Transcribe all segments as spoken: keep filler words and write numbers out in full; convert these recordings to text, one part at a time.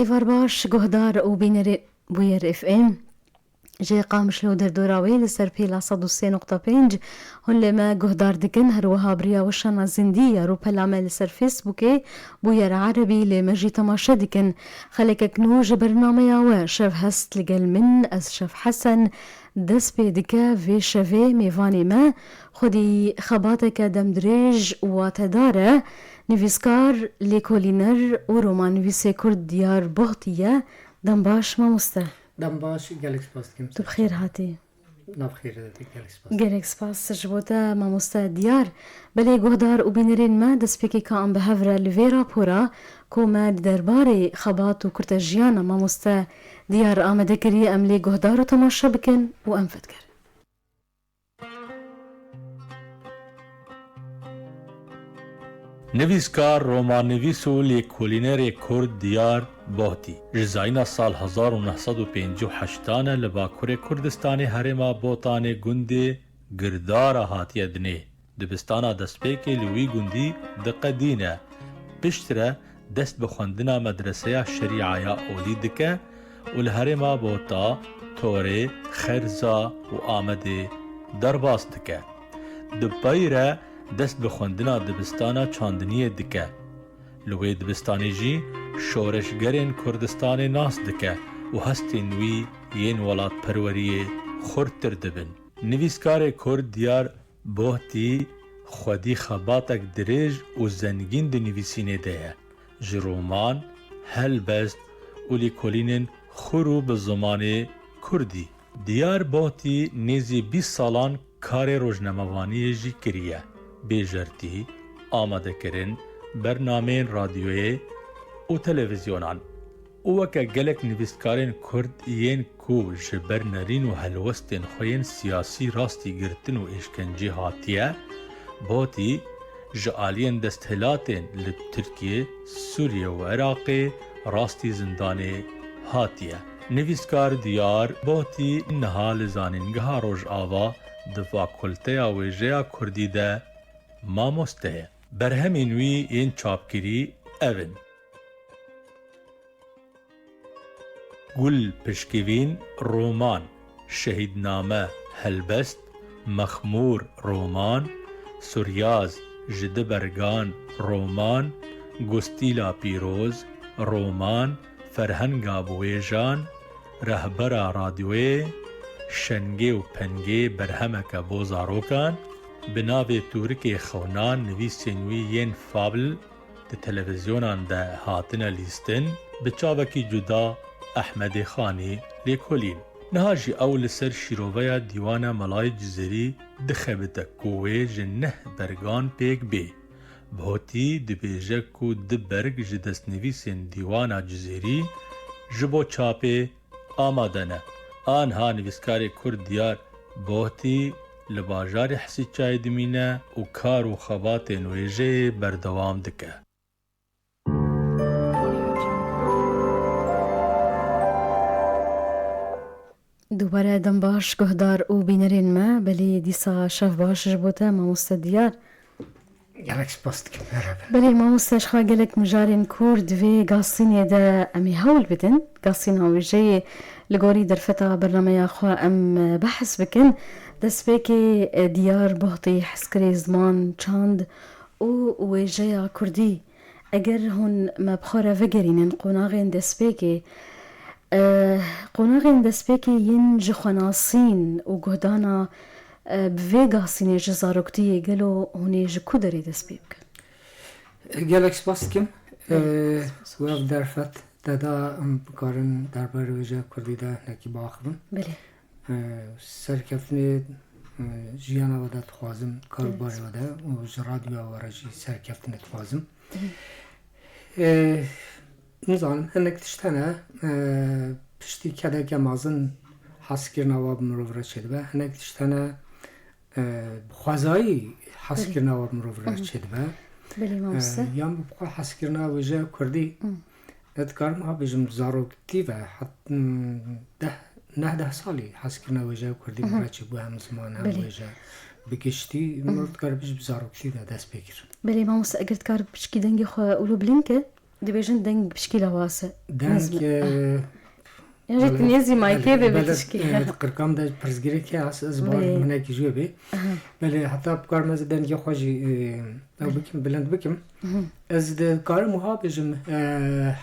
Êvar baş, guhdar û bînerê Bûyer F M. Ji Qamişlo derdora wê li ser pêla sed û sê nokta pênc hûn lê me guhdar dikin. Her wiha bi riya weşana zindî ya rûpela me li ser Facebookê Bûyer Erebî lê me jî temaşe dikin. Xelekek nû ji bernameya we. Şev hest li gel min, ez Şev Hesen. Dest pê dike vê şevê mêvanê me xwedî xebateke demdirêj û watedar e. Nivîskar, lêkolîner û romannivîsê kurd Diyar Bohtî ye. Dem baş mamoste. Dem baş, gelek spas dikim. Tu bi xêr hatî. Nav xêr, gelek spas. Gelek spas ji bo te mamoste Diyar. Belê guhdar û bînerên me, destpêkê ka em bi hev re li vê rapora ku me di derbarê xebat û kurtejiyana mamoste Diyar amade kiriye, em lê guhdar û temaşe bikin û em vedgerin. Nivîskar, romannivîs û lêkolînerê kurd Diyar Bohtî ji zayîna sal hezar û neh sed û pêncî û heştan e li Bakurê Kurdistanê herêma Botanê gundê Girdara hatiye dinê. Dibistana destpêkê li wî gundî diqedîne. Piştre dest bi xwendina medreseya şerîaya olî dike û li herêma Bota, Torê, Xerza û Amedê derbas dike. Di pey re dest bi xwendina dibistana çandiniyê dike. Li wê dibistanê jî şoreşgerên Kurdistanê nas dike û hestên wî yên welatperweriyê xurttir dibin. Nivîskarê kurd Diyar Bohtî xwedî xebatek dirêj û zengîn di nivîsînê de ye. Ji roman, helbest û lêkolînên xur û bi zimanê kurdî. Diyar Bohtî nêzî bîst salan karê rojnamevaniyê jî kiriye, bêjertî, amadekirin, bernameyên radyoyê û televîzyonan. Û weke gelek nivîskarên kurd yên ku ji ber nerîn û helwestên xwe yên siyasî rastî girtin û êşkencê hatiye, Bohtî ji aliyên desthilatên li Tirkiyê, Sûriye û Iraqê rastî zindanê hatiye. Nivîskar Diyar Bohtî niha li Zanîngeha Rojava di Fakulteya Wêjeya Kurdî de mamoste ye. Berhemên wî yên çapkirî ev in: Gul Pişkivîn, roman, Şehîdname, helbest, Mexmûr, roman, Suryaz, Ji di bergan, roman, Gustîla Pîroz, roman, Ferhenga bi wêjan, Rehbera radyoyê, Şengê û Pengê, berhemeke bo zarokan, bi navê Tûrikê Xewnan, nivîsên wî yên fabl, di televîzyonan de hatine lîstin, bi çavekî cuda Ehmedê Xanî lêkolîn. Niha jî ew li ser şîroveya Dîwana Melayê Cizîrî dixebite ku wê ji neh bergan pêk bê. Bohtî dibêje ku du berg ji destnivîsên Dîwana Cizîrî ji bo çapê amade ne. Anha nivîskarê kurd Diyar Bohtî li bajarê Hesîçayê dimîne û kar û xebatên wêjeyê berdewam dike. Dubare dem baş, guhdar û bînerên me, belê dîsa şev baş ji bo te, mamoste Diyar. Gelek spas dikim, merhaba. Belê mamoste, ji xwe gelek mijarên kor di vê gasînê de em ê hewl bidin. Gasîna wêjeyê li gorî derfeta bernameya xwe em behs bikin. Destpêkê, e, Diyar Bohtî hezkirê ziman, çand û wêjeya kurdî. Eger hûn me bi xwe re vegerînin qonaxên destpêkê, Eh, qonaxên destpêkê yên jixwenasîn û guhdana, eh, bi vê gasînê ji zaroktiyê, gelo hûn ê ji ku derê dest pê bikin? Gelek spas dikim. Belê, eh, spas. Ku ev derfet te da, em bikarin derbarê wêjeya kurdî de hinekî biaxivin. Belê. Eh, serkeftinê, eh, jiyana we de dixwazim, karobarê we de û ji radyoya we re jî serkeftinê dixwazim. Belê. Eh, Nizanim, hinek tişt hene, e, piştî kedeke mezin hezkirina we bi mirov re çêdibe. Hinek tişt hene, e, bi xwezayî hezkirina we bi mirov re çêdibe. Belê, mamoste. E, yan bi xwe hezkirina wêjeya kurdî, ez dikarim ha bêjim zaroktî ve, het, m, deh, neh deh salî hezkirina wêjeya kurdî bi re çêbû, hem ziman, hem wêje. Bi giştî, mirov dikare bêje bi zaroktî ve dest pê kir. Belê, mamoste, eger dikar piçkî dengê xwe ûlo bilind ke. Dibêjin deng pişkî lawaz e. Deng, Nizm-, e, ah. Yan jî belê, tu nêzî mayî belê, kê bê belê, pişkî. E, di qirkan de pirsgirêk heye, ez, ez bar Belê. hinekî jê bê. Aha. Belê, heta bikarim ez dengê xwe jî, e, ew Belê. bikim, bilind bikim. Mhm. Ez dikarim wiha bêjim, e,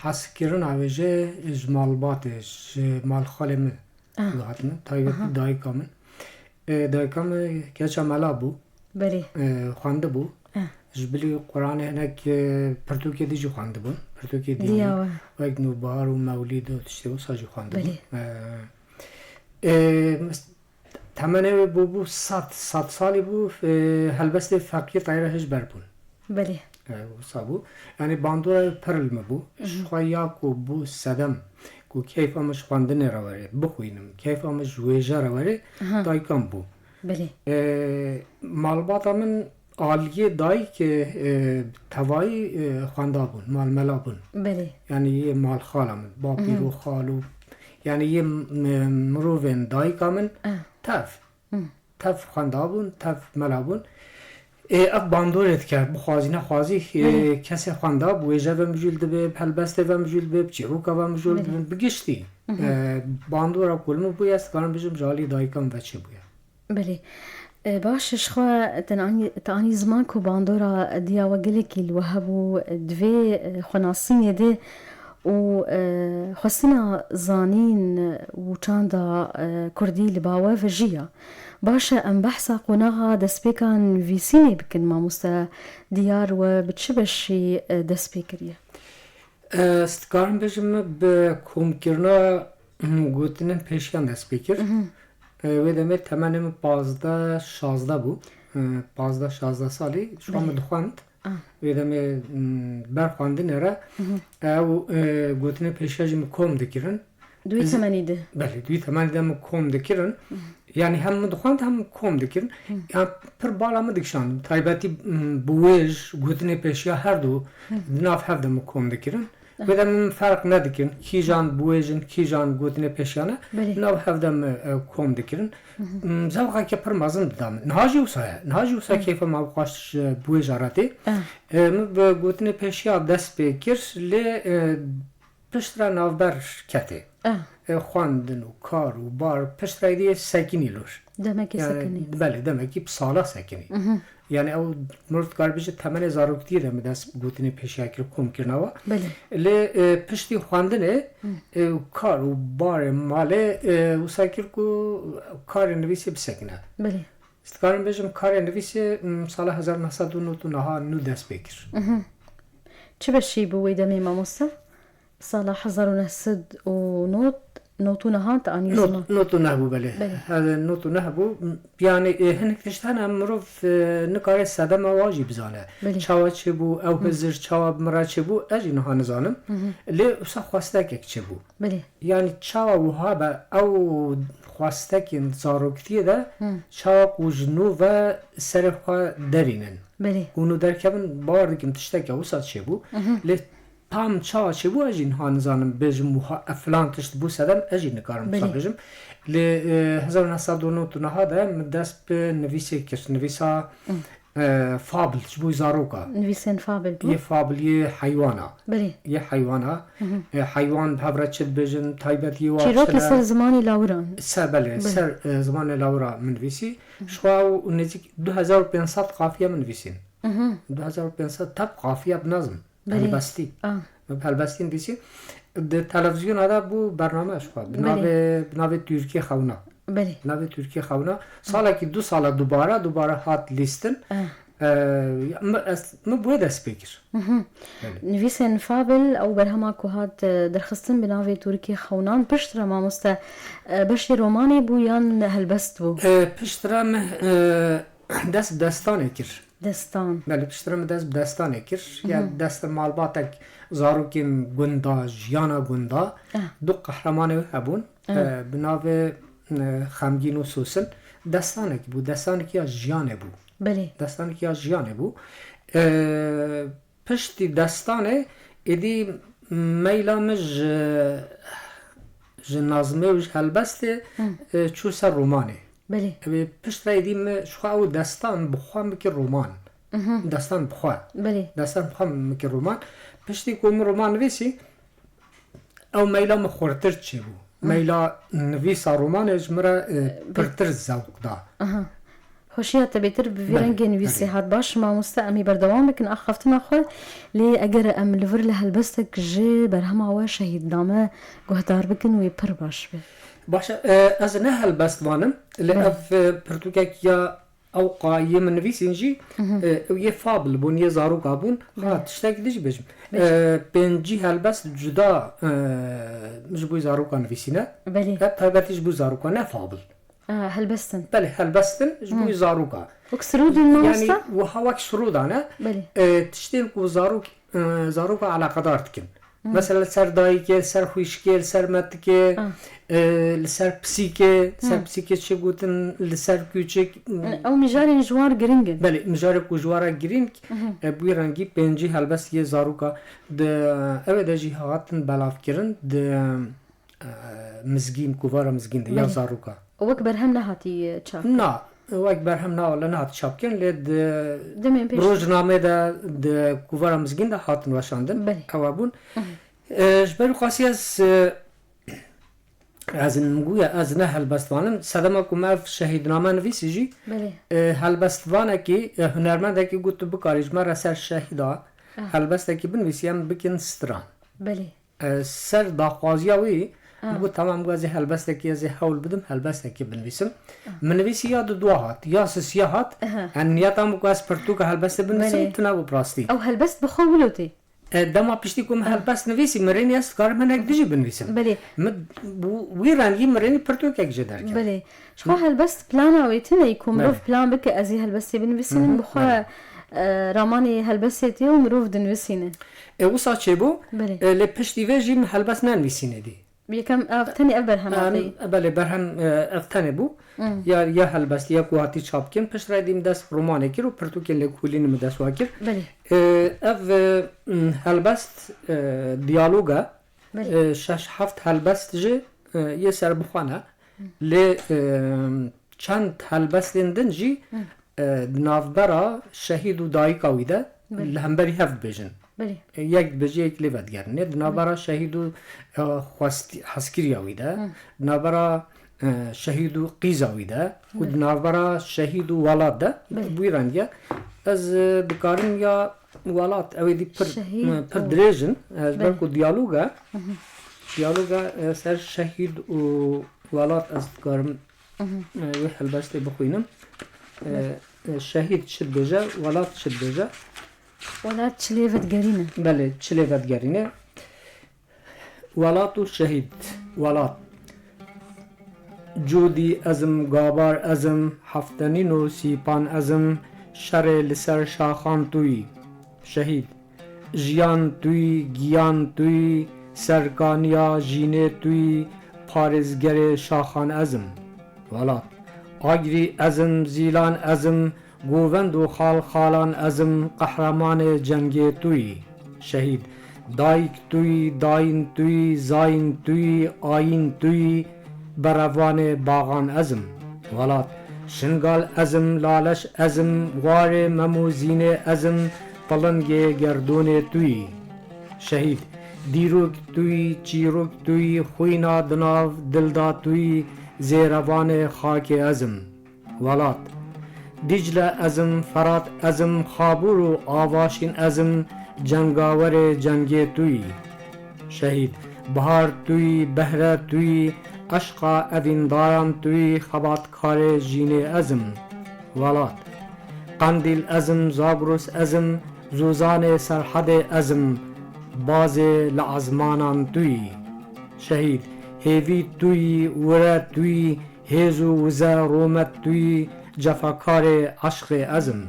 hezkirina wê ji, ji malbatê, ji malxalê min Ah. dihatine, taybetî Aha. dayika min. E, dayika min keça mela bû. Belê. E, xwendibû. Eh. Ji bilî Quranê hinek, e, pirtûkê dî jî xwendibûn. Pirtûkê dînî. Diya we. Wek Nûbihar û Mewlîd û tiştê wisa jî xwendibûn. Belê. E, e, mes-, temenê wê bûbû sed, sed salî bû, e, helbestê Feqî Tayra Hijber bûn. Belê. E, wisa bû. Yanî bandora pir li min bû. Mhm. Ji xwe ya ku bû sedem, ku keyfa min ji xwendinê re were, bixwînim, keyfa min ji wêje re were, Aha. dayika min bû. Belê. E, malbata min aliyê dayikê, e, tevayî, e, xwenda bûn, malmela bûn. Belê. Yanî yê malxala min, bapîr Mhm. û xal û, yanî yê m-, mirovên dayika min Ah. tev. Hı. Tev xwenda bûn, tev mela bûn. Ê, ev bandorê dike, bixwazî nexwazî, ê, Belê. kesê xwenda bi wêje ve mijûl dibe, bi helbestê ve mijûl dibe, bi çîroka ve mijûl Belê. dibe, bi giştî. Hı hı. E, bandora ku li min bûye, ez dikarim bijim ji alî dayika min ve çêbûye. Belê. E, baş e, ji xwe te anî, te anî ziman ku bandora diya we gelekî li we hebû, divê, e, xwenasînê de û, e, xwestina zanîn û çanda, e, kurdî li ba we ve jî ya. Baş e, em behsa qonaxa destpêka nivîsînê bikin, mamoste Diyar, we bi çi beşî, e, dest pê kiriye? Ez dikarim bêjim, min bi komkirina, hm, gotinên pêşiyan dest pê kir. Mhm. E, wê demê temenê min pazdeh şazdeh bû. E, pazdeh şazdeh salî, ji xwe min Belê. dixwend. Ah. Wê demê, hm, ber xwendinê re, Mhm. ew, e, gotinên pêşiya jî min kom dikirin. Di wî Ez temenî de. Belê, di wî temenî de min kom dikirin. Hı. Yanî hem min dixwend hem kom dikirin. Hı. Yan pir bala min dikişand. Taybetî, m, bi wêj, gotinê pêşiya her du Hı. di nav hev de min kom dikirin. Hı. Wê de min ferq nedikin. Kîjan bi wêj in, kîjan gotinê pêşiya ne. Belê. Di nav hev de min, e, kom dikirin. Hı hı. M, zewqeke pir mezin dida min. Niha jî wisa ye. Niha jî wisa Hı. keyfa min bi xweş, e, bi wêja re tê. Hı. E, min bi gotinê pêşiya dest pê kir. Lê, e, Piştre navber ketê. Ah. E, xwendin û kar û bar piştre êdî sekinî lor. Demekî Yani, sekinî. Belê, demekî bi sala sekinî. Mhm. Yani ew mirov dikare bêje temenê zaroktiyê de min dest gotinê pêşiya kir, komkirina wa. Belê. Lê, e, piştî xwendinê, Hı. e, kar û barê malê, e, wisa kir ku karê nivîsê bisekine. Belê. Ez dikarim bêjim karê nivîsê, m, sala hezar neh sed û nod û neha nû dest pê kir. Mhm. Çi beşî bû wê demê mamoste? Sala hezar û neh sed û nod, nod û nehan te anî Nod, ziman. nod û neh bû, belê. Belê. He, nod û neh bû. Yani, e, hinek tişt hene mirov, e, nikare sedema wa jî bizane. Belê. Çawa çêbû, ew Hı. hizir çawa bi min re çêbû, ez jî niha nizanim. Hı hı. Lê wisa xwestekek çêbû. Belê. Yani çawa wiha be, ew xwestekên zaroktiyê de Hı. çawa ku ji nû ve serê xwe derînin. Belê. Û nû derkevin, bawer dikim tişteke wisa çêbû. Hı hı. Lê tam çawa çêbû ez jî niha nizanim bêjim wiha ev filan tişt bû sedem, ez jî nikarim wisa Belê. bêjim. Lê, e, hezar neh sed û nod û neha de min dest bi nivîsê kir. Nivîsa, Hı. e, fabl, ji bo zaroka. Nivîsên fabl bû. Yê fabl, yê heywana. Belê. Yê heywana. Hı hı. E, heywan bi hev re çi dibêjin, taybetiyê wa Çîrokê çi ne? ser zimanê lawiran. Ser, belê, Belê. ser, e, zimanê lawira min nivîsî. Hı hı. Ji xwe ew nêzîk du hezar û pênc sed qafiye min nivîsîn. Hı hı. Du hezar û pênc sed tep qafiye bi nezm. Belê. Helbestî. Ah. Min bi helbestî nivîsî. Di televîzyona de bû bername ji xwe. Bi Belê. navê, bi navê Tirkiyê Xewna. Belê. Bi navê Tirkiyê Xewna. Salekî du sala dubare, dubare hat lîstin. Ah. Ee, min, ez, min bi wê dest pê kir. Mhm. Belê. Nivîsên Fabel, ew berhema ku hat, e, derxistin bi navê Tirkiyê Xewnan. Piştre mamoste, e, beşê romanê bû yan helbest bû? Ee, piştre min, e, dest bi destanê kir. Destan. Belê, piştre min dest bi destanê kir. Ya Mhm. dest malbatek zarokên gunda, jiyana gunda, Ah. du qehremanê wê hebûn. Ah. E, bi navê, e, Xemgîn û Sosin. Destanekî bû, destanekî ya jiyanê bû. Belê. Destanekî ya jiyanê bû. E, piştî destanê êdî meyla min ji, ji nazmê û ji helbestê, Hı. e, çû ser romanê. Belê. Ew ê piştre êdî min ji xwe ew destan bi xwe min kir roman. Destan bi xwe. Belê. Destan bi xwe min kir roman. Piştî ku min roman nivîsî, ew meyla min xurtir çêbû. Meyla nivîsa romanê ji min re, e, pirtir zewq da. Aha. Xweşiya te bêtir bi vî Belê, rengê nivîsê belê. Hat. Baş, mamoste, em ê berdewam bikin axaftina xwe. Lê eger em li vir li helbestek ji berhema we Şehîdname guhdar bikin, wê pir baş be. Baş e, ez ne helbestvan im, lê Belê. Ev, e, pirtûkek ya ewqa yê min nivîsîn jî, e, ew yê fabl bûn, yê zaroka bûn. Belê. Ha, tiştekî din jî bêjim. Bêje. E, pêncî helbest cuda, e, ji bo zaroka nivîsîne. Belê. Ev taybetî ji bo zaroka, ne fabl. Ha, helbestin. Belê, helbestin ji bo Hı. zaroka. Wek sirûdin, mamoste? Yani, wiha wek sirûdan e. Belê. E, tiştên ku zarok, e, zaroka eleqedar dikin. Hı. Mesela li ser dayikê, li ser xwişkê, li ser metikê, Ah. e, li ser pisîkê, li ser Hı. pisîkê çi gotin, li ser kûçik. Ew mijarên ji wan giring in. Belê, mijarê ku ji wan re giring, Hı hı. e, bi wî rengî pêncî helbest yê zaroka di, ew ê de jî hatin belavkirin di, e, Mizgîn, kovara Mizgîn de ya Belê. Zaroka. Wek berhem nehatî çap? Na, wek berhem na, wele nehat çapkirin, lê di Demên pêş de. Rojnamê de, di kovara Mizgîn de hatin weşandin. Belê. Ewa bûn. Hı hı. E, ji ber qasî ez, e, ez nimgûye, ez ne helbestvan im. Sedema ku me ev Şehîdname nivîsî jî, Belê. e, helbestvanekî, e, hunermendekî got, tu bikarî ji me re ser şehîda Ah. helbestekî binivîsî, em bikin stran. Belê. E, ser daxwaziya wî, Ah. min got, "Temam, ez ê helbestekî, ez ê hewl bidim, helbestekî binivîsim." Ah. Min nivîsî ya di dua hat, ya sisiya hat. Aha. Yani niyeta min ku ez pirtûka helbestê binivîsim, Belê. tune bû bi rastî. Ew helbest bi xwe wilo tê? E, dema piştî ku min Ah. helbest nivîsî, min rênî ez dikarim hinek dijî binivîsim. Belê. Min bû, wî rengî min rênî pirtûkek jê derket. Belê. Ji xwe helbest plana wê tune ye ku mirov Belê. plan bike, ez ê helbestê binivîsînim, Hı hı. bi xwe, Belê. e, ramanê helbestê tê û mirov dinivîsîne. E, wisa çêbû, Belê. e, lê piştî vê jî min helbest nenivîsîne dî. Yekem ev tenê ev berhema Em, te ye? Belê, berhem, e, ev tenê bû. Hmm. Ya, ya helbest, ya ku hatî çapkirin, piştre dî min dest romanê kir û pirtûkên lêkolînê min dest wa kir. Belê. E, ev, e, m, helbest, e, diyalog e. Belê. E, şeş heft helbest jî, e, yê serbixwe ne. Hmm. Lê, e, çend helbestên din jî, Hmm. e, di navbera şehîd û dayika wî de Belê. li hemberî hev dibêjin. Belê. E, yek dibêje, yek lê vedigerîne. Di navbera Belê. şehîd û, e, xwest-, hezkiriya wî de, Hı. di navbera, e, şehîd û qîza wî de û Belê. di navbera şehîd û welat de, Belê. bi wî rengî ye. Ez, e, dikarim ya welat, ew ê dî pir, Şehîd e, pir û dirêj in. E, ji ber Belê. ku diyalog e, Hı hı. diyalog e, e, ser şehîd û welat ez dikarim Hı hı. e, wê helbestê bixwînim. E, Belê. e, şehîd çi dibêje, welat çi dibêje? Welat çi lê vedigerîne? Belê, çi lê vedigerîne? Welat û şehîd. Welat. Cûdî ez im, gabar ez im, heftenîn û sîpan ez im, şerê li ser şaxan tu yî. Şehîd. Jiyan tu yî, giyan tu yî, serkaniya jînê tu yî, parêzgerê şaxan ez im. Welat. Agirî ez im, zîlan ez im, govend û xalxalan ez im, qehremanê cengê tu yî. Şehîd. Dayik tu yî, dayîn tu yî, zayîn tu yî, ayîn tu yî, berevanê baxan ez im. Welat. Şingal ez im, laleş ez im, warê mem û zînê ez im, pilingê gerdûnê tu yî. Şehîd. Dîrok tu yî, çîrok tu yî, xwîna di nav dilda tu yî, zêrevanê xakê ez im. Welat. Dîcle ez im, Ferat ez im, Xabûr û Avaşîn ez im, cengawerê cengê tu yî. Şehîd. Bihar tu yî, behre tu yî, eşqa evîndaran tu yî, xebatkarê jînê ez im. Welat. Qendîl ez im, Zagros ez im, zûzanê Serhedê ez im, bazê li ezmanan tu yî. Şehîd. Hêvî tu yî, wire tu yî, hêz û wize rûmet tu yî, cefekarê eşqê ez im.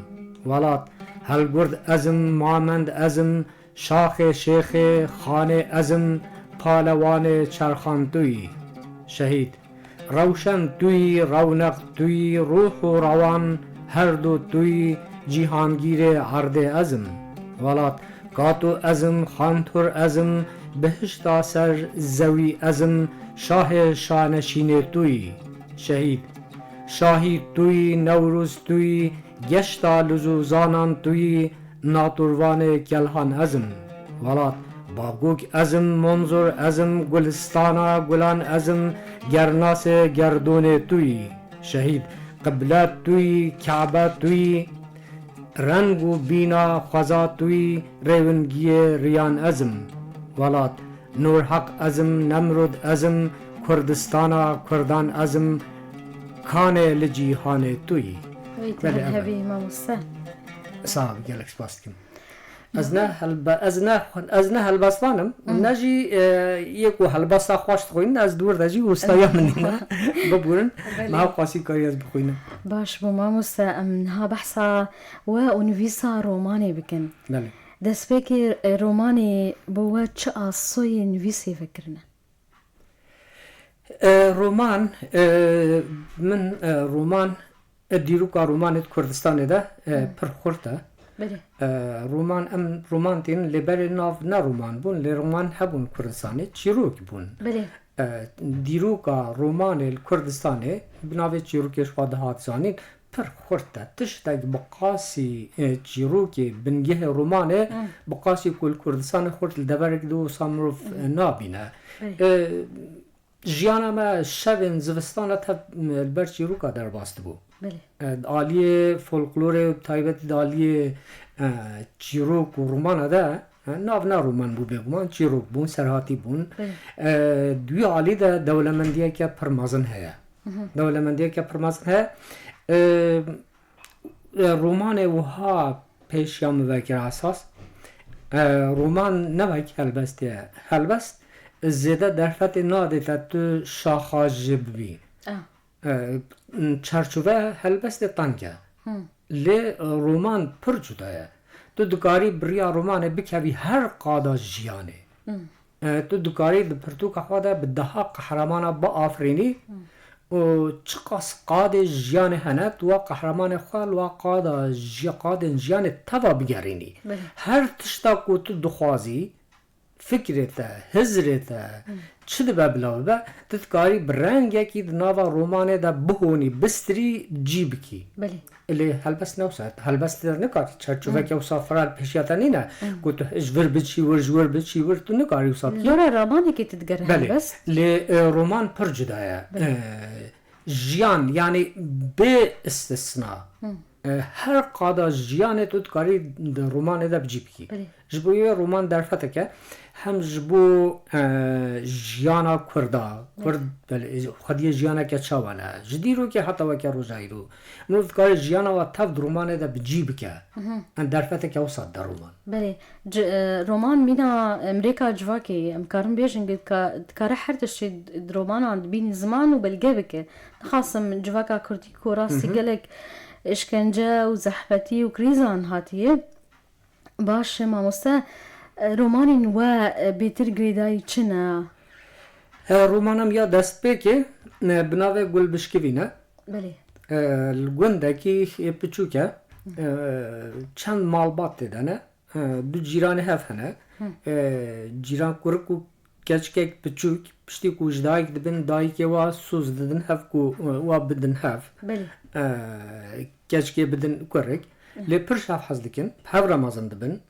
Welat. Helgurd ez im, mamend ez im, şaxê şêxê xanê ez im, palewanê çerxan tu yî. Şehîd. Rewşen tu yî, rewneq tu yî, rûh û rewan her du tu yî, cîhangîrê erdê ez im. Welat. Kato ez im, xantor ez im, bihişta ser zewî ez im, şahê şaneşînê tu yî. Şehîd. Şahî tu yî, Newroz tu yî, Geşta luzûzanan tu yî, naturvanê kelhan ez im. Welat, Bagûk ez im, Monzur ez im, gulistana gulan ez im, gernasê gerdûnê tu yî. Şehîd, qible tu yî, Kebe tu yî, reng û bîna xweza tu yî, rêwingiyê riyan ez im. Welat, Nûrheq ez im, Nemrûd ez im, Kurdistana kurdan ez im, kanê li cîhanê tu yî. Wî te Belê, hel ev e. Hebî, mamoste. Sax ol, gelek spas dikim. Ez ne helbe-, ez ne, ez ne helbestvan im, Hı. ne jî, e, yê ku helbesta xweş dixwînin, ez di wir de jî westaya min nîne. Biburin, Belê. niha qasî karî ez bixwînim. Baş bû, mamoste, em niha behsa we û nivîsa romanê bikin. Belê. Destpêkê, e, romanê bo we çi asoyê nivîsê vekirine? E, roman, e, min, e, roman, e, dîroka romanê di Kurdistanê de, e, Hı. pir xurt e. Belê. E, roman, em roman tên lê berê nav ne roman bûn, lê roman hebûn Kurdistanê, çîrok bûn. Belê. E, dîroka romanê li Kurdistanê bi navê çîrokê ji xwe dihat zanîn, pir xurt e. Tiştek bi qasî, e, çîrokê bingehê romanê, Hı. bi qasî ku li Kurdistanê xurt li deverek de wisa mirov, Hı. e, nabîne. Belê. E, jiyana me şevên zivistana tev, e, li ber çîroka derbas dibû. Belê. E, aliyê folklorê, bi taybetî di aliyê, e, çîrok û romana de, e, nav ne roman bû bêguman, çîrok bûn, serhatî bûn. Belê. E, di wî alî de dewlemendiyeke pir mezin heye. Hı hı. Dewlemendiyeke pir mezin heye. E, e, romanê wiha pêşiya min vekir esas. E, roman ne wek helbestê ye. Helbest zêde derfetê nadê te tu şaxa jê bibî. Ah. E, çarçove helbestê teng e. Hı. Lê, e, roman pir cuda ye. Tu dikarî bi riya romanê bikevî her qada jiyanê. Hı. E, tu dikarî di pirtûka xwe de bi deha qehramana biafirînî Hı. û çiqas qadê jiyanê hene, tu wa qehramanê xwe li wa qada ji-, qadên jiyanê teva bigerînî. Belê. Her tişta ku tu dixwazî, fikrê te, hizrê te, Hı. çi dibe bila bibe, tu dikarî bi rengekî di nava romanê de bihonî, bistirî, cî bikî. Belê. Lê helbest ne wisa. Helbestê de nikarî çarçoveke Hı. wisa firal pêşiya te nîne. Hı. Ku tu ji vir biçî wir, ji wir biçî wir, tu nikarî wisa bikî. Li dora romanekê tu digere Belê. helbest. Lê, e, roman pir cuda ye. Belê. E, jiyan, yanî bê istisna. Hı. E, her qada jiyanê tu dikarî di romanê de bi cî bikî. Belê. Ji bo wê roman derfetek e, hem ji bo, e, jiyana Kurda, Belê. Kurd, belê, xwediyê jiyaneke çawa ne, ji dîrokê heta weke roja îro. Mirov dikare jiyana wa tev di romanê de bi cî bike. Hı hı. Em derfeteke wisa dide roman. Belê. Ci-, e, roman mîna, e, mirêka civakê ye. Em karin bêjin ku dika-, dikare her tiştê di romanan dibînî ziman û belge bike. Dixwazim civaka kurdî ku rastî Hı hı. gelek îşkence û zehmetî û krîzan hatiye. Baş e, mamoste, e, romanên we, e, bêtir girêdayî çi ne? E, romana min ya destpêkê, e, bi navê Gulbişkivîn e. Belê. E, li gundekî, e, piçûk e. E, çend malbat tê de ne. E, du cîranê hev hene. Hı. E, cîran kurik û keçikek piçûk, piştî ku ji dayik dibin, dayikê wa soz didin hev ku, e, wa bidin hev. Belê. E, keçikê bidin kurik. Hı. Lê pir ji hev hez dikin, bi hev re mezin dibin.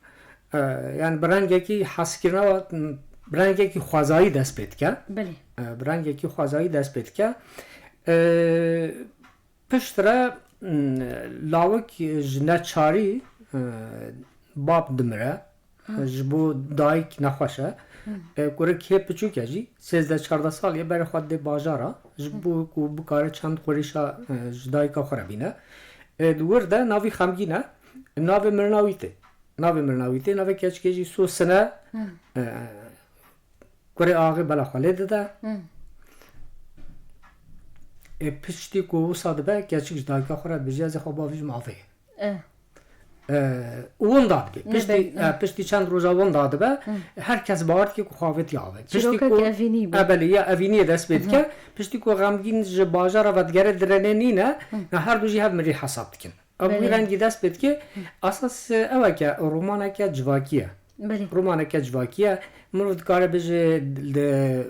E, yani bi rengekî hezkirina wa, bi rengekî xwezayî dest pê dike. Belê. E, bi rengekî xwezayî dest pê dike. E, Piştre, m, lawik ji neçarî, e, bab dimire, Hı. ji bo dayik nexweş e. Hı. E, kurik hê piçûk e jî, sêzdeh çardeh salî ye, berê xwe didê bajara, ji Hı. bo ku bikare çend qurîşa, e, ji dayika xwe re bîne. E, di wir de navî xemgîn e, navê mirina wî tê. Navê mirina wî tê, navê keçikê jî Sosin e. Hı. E, Kurê axê bela xwe lê dide. Hmm. Ê piştî ku wisa dibe, keçik ji dayika xwe re dibêje, "Ez ê xwe bavêjim avê." Eh. Ê, û winda dibe. Ne Piştî, be, ne. e, piştî çend roja winda dibe, Hmm. her kes bawer dike ku xwe avêtiye avê. Piştî Çîrokek ku, evînî bû. e, belê, ya evîniyê dest pê dike. Mhm. Piştî ku xemgîn ji bajara vedigere direnê nîne, Hmm. ya her du jî hev mirî hesab dikin. Ev wî Belê. rengî dest pê dike. Esas, e, ew e ke romaneke civakî ye. Belê. Romaneke civakî ye. Mirov dikare bêje li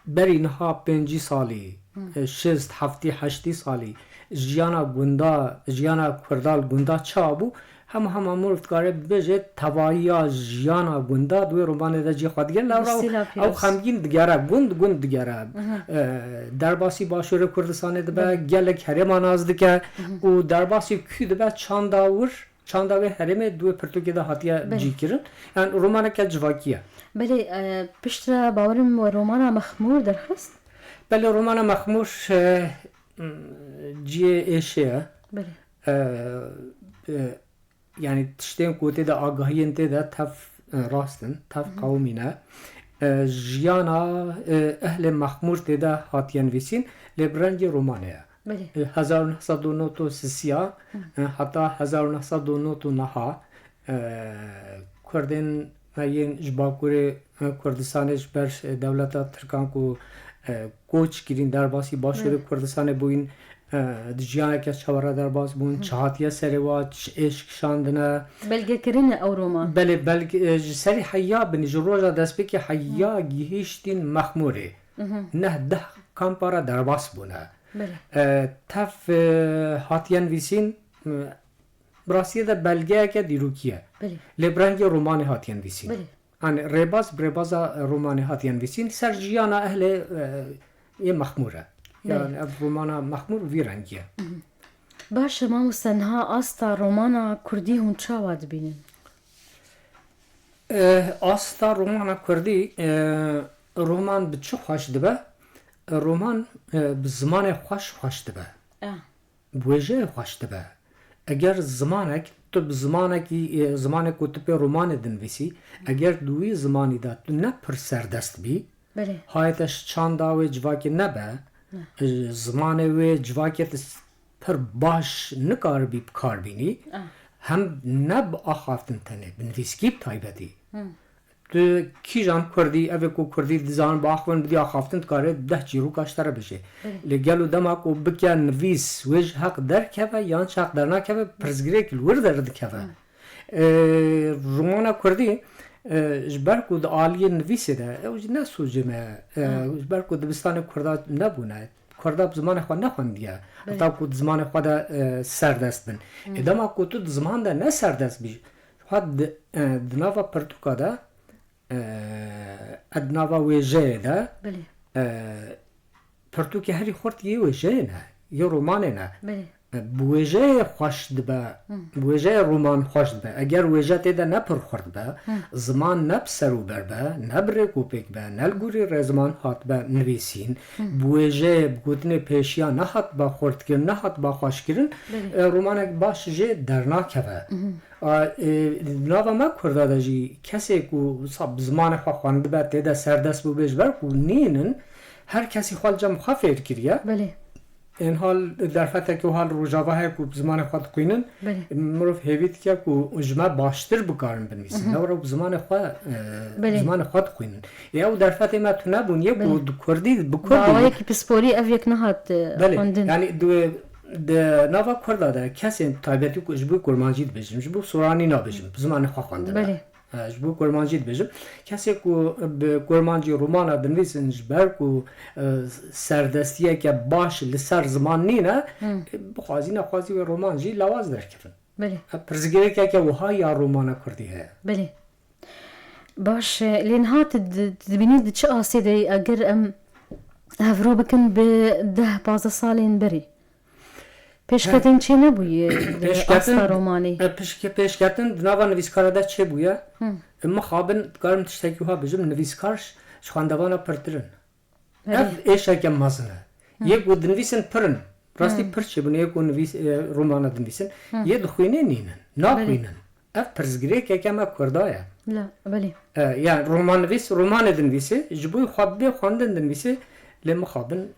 berî niha pêncî salî, Hı. e, şêst, heftî, heştî salî, jiyana gunda, jiyana Kurda li gunda çawa bû, hema hema mirov dikare bibêje tevahiya jiyana gunda di wê romanê de cihê xwe digire. Lewra Bistîla ew pîroz. Xemgîn digere, gund gund digere. E, derbasî Başûrê Kurdistanê dibe, Belê. gelek herêma nas dike û derbasî kû dibe, çanda wir, çanda wê herêmê di wê pirtûkê de hatiye Belê. cîkirin. Yani romaneke civakî ye. Belê, e, piştre bawerim we romana Mexmûr derxist? Belê, romana Mexmûr, e, m, cihê êşê ye. Belê. E, e, yani tiştên ku tê de agahiyên tê de tev, e, rast in, tev qewimî ne. E, jiyana, e, ehlê Mexmûr tê de hatiye nivîsîn, lê bi rengê romanê ye. Belê. E, hezar û neh sed û nod û sisiya, e, heta hezar û neh sed û nod û neha, e, Kurdên me yên ji Bakurê, e, Kurdistanê ji ber, e, dewleta Tirkan ku, e, koç kirîn, derbasî Başûrê Belê. Kurdistanê bûyîn, e, di jiyaneke çawa re derbas bûn, çi hatiye serê wa, çi êş kişandine. Belge kirine ew roman. Belê, belge, e, ji serî heya binî, ji roja destpêkê heya gihîştîn Mexmûrê. Neh deh kampa re derbas bûne. Belê. E, tev, e, hatiye nivîsîn, e, bi rastiyê de belgeyeke dîrokî ye. Belê. Lê bi rengê romanê hatiye nivîsîn. Belê. Yani rêbaz bi rêbaza romanê hatiye nivîsîn. Ser jiyana ehlê, e, yê Mexmûr e. Belê. Yani ev romana Mexmûr vî rengî ye. Baş e mamoste, niha asta romana kurdî hûn çawa dibînin? E, asta romana kurdî, e, roman bi çi xweş dibe? E, roman, e, bi zimanê xweş xweş dibe. Ah. Bi wêjeyê xweş dibe. Eger zimanek, tu bi zimanekî, e, zimanek ku tu pê romanê dinivîsî, eger di wî zimanî de tu ne pir serdest bî, Belê. hayê te ji çanda wê civakê nebe, Ne. e, zimanê wê civakê tu s-, pir baş nikaribî bi kar bînî, Ah. hem ne bi axaftin tenê, bi nivîskî bi taybetî. Hmm. Tu kîjan kurdî, ev ê ku kurdî dizanin, biaxivin, bidî axaftin, dikare deh çîroka ji te re bêje. Belê. Lê gelo dema ku bike nivîs, wê ji heq derkeve yan ji heq dernakeve, pirsgirêk li wir derdikeve. Hı. Ee, romana kurdî, e, ji ber ku di aliyê nivîsê de, ew jî ne sûcê me ye. E, Hı. ji ber ku dibistanê kurda nebûne. Kurda bi zimanê xwe nexwendiye. Belê. Heta ku di zimanê xwe de, e, serdest bin. Hı. E, dema ku tu di ziman de ne serdest bî, xwe di, e, di nava pirtûka de, e, e, di nava wêjeyê de, Belê. e, pirtûkê herî xurt yê wêjeyê ne, yê romanê ne. Belê. E, bi wêjeyê xweş dibe, Hı. bi wêjeyê roman xweş dibe. Eger wêje tê de ne pir xurt be, Hı. ziman ne bi ser û ber be, ne bi rêk û pêk be, ne li gorî rêziman hatbe nivîsîn, Hı. bi wêjeyê, bi gotinê pêşiya nehatbe xurtkirin, nehatbe xweşkirin, Belê. e, romanek baş jê dernakeve. Hı hı. A, e, di nava me kurda de jî kesê ku wisa bi zimanê xwe xwendibe, tê de serdest bûbe, ji ber ku nînin, her kesî xwe li cem xwe fêr kiriye. Belê. Ên hal derfetekî wiha li Rojava heye ku bi zimanê xwe dixwînin. Belê. Mirov hêvî dike ku ji me baştir bikarin binivîsin. Mhm. Lewra bi zimanê xwe, e, Belê. bi zimanê xwe dixwînin. Ê ew derfetê me tune bûn, yê ku Belê. di kurdî, bi kurdî. Bi awayekî pisporî ev yek nehat, e, Belê. xwendin. Yani di, di nava kurda de kesên taybetî ku ji bo kurmancî dibêjim, ji bo soranî nabêjim, bi zimanê xwe xwendine. Belê. E, ji bo kurmancî dibêjim. Kesê ku bi kurmancî romana dinivîsin, ji ber ku, e, serdestiyeke baş li ser ziman nîne, Hmm. e, bixwazî nexwazî wê roman jî lawaz derkevin. Belê. E, pirsgirêkeke wiha ya romana kurdî heye. Belê. Baş e, lê niha tu di-, tu dibînî di çi astê de yî eger em hevro bikin bi deh pazdeh salên berê? Pêşketin çê nebûye di Pêşketin, asta romanê. e, pişke-, pêşketin di nava nivîskara de çêbûye. Hı. E, mixabin dikarim tiştekî wiha bijim, nivîskar ji xwendevana pirtir in. Belê. Ev êşeke mezin e. Hı. Yê ku dinivîsin pir in. Rastî Hı. pir çêbûne, yê ku nivîs-, e, romana dinivîsin. Hı. Yê dixwînê nînin. Naxwînin. Belê. Ev pirsgirêkeke me kurda ye. La, belê. E, yani romannivîs, romanê dinivîse, ji bo xwe bê xwendin dinivîse, lê mixabin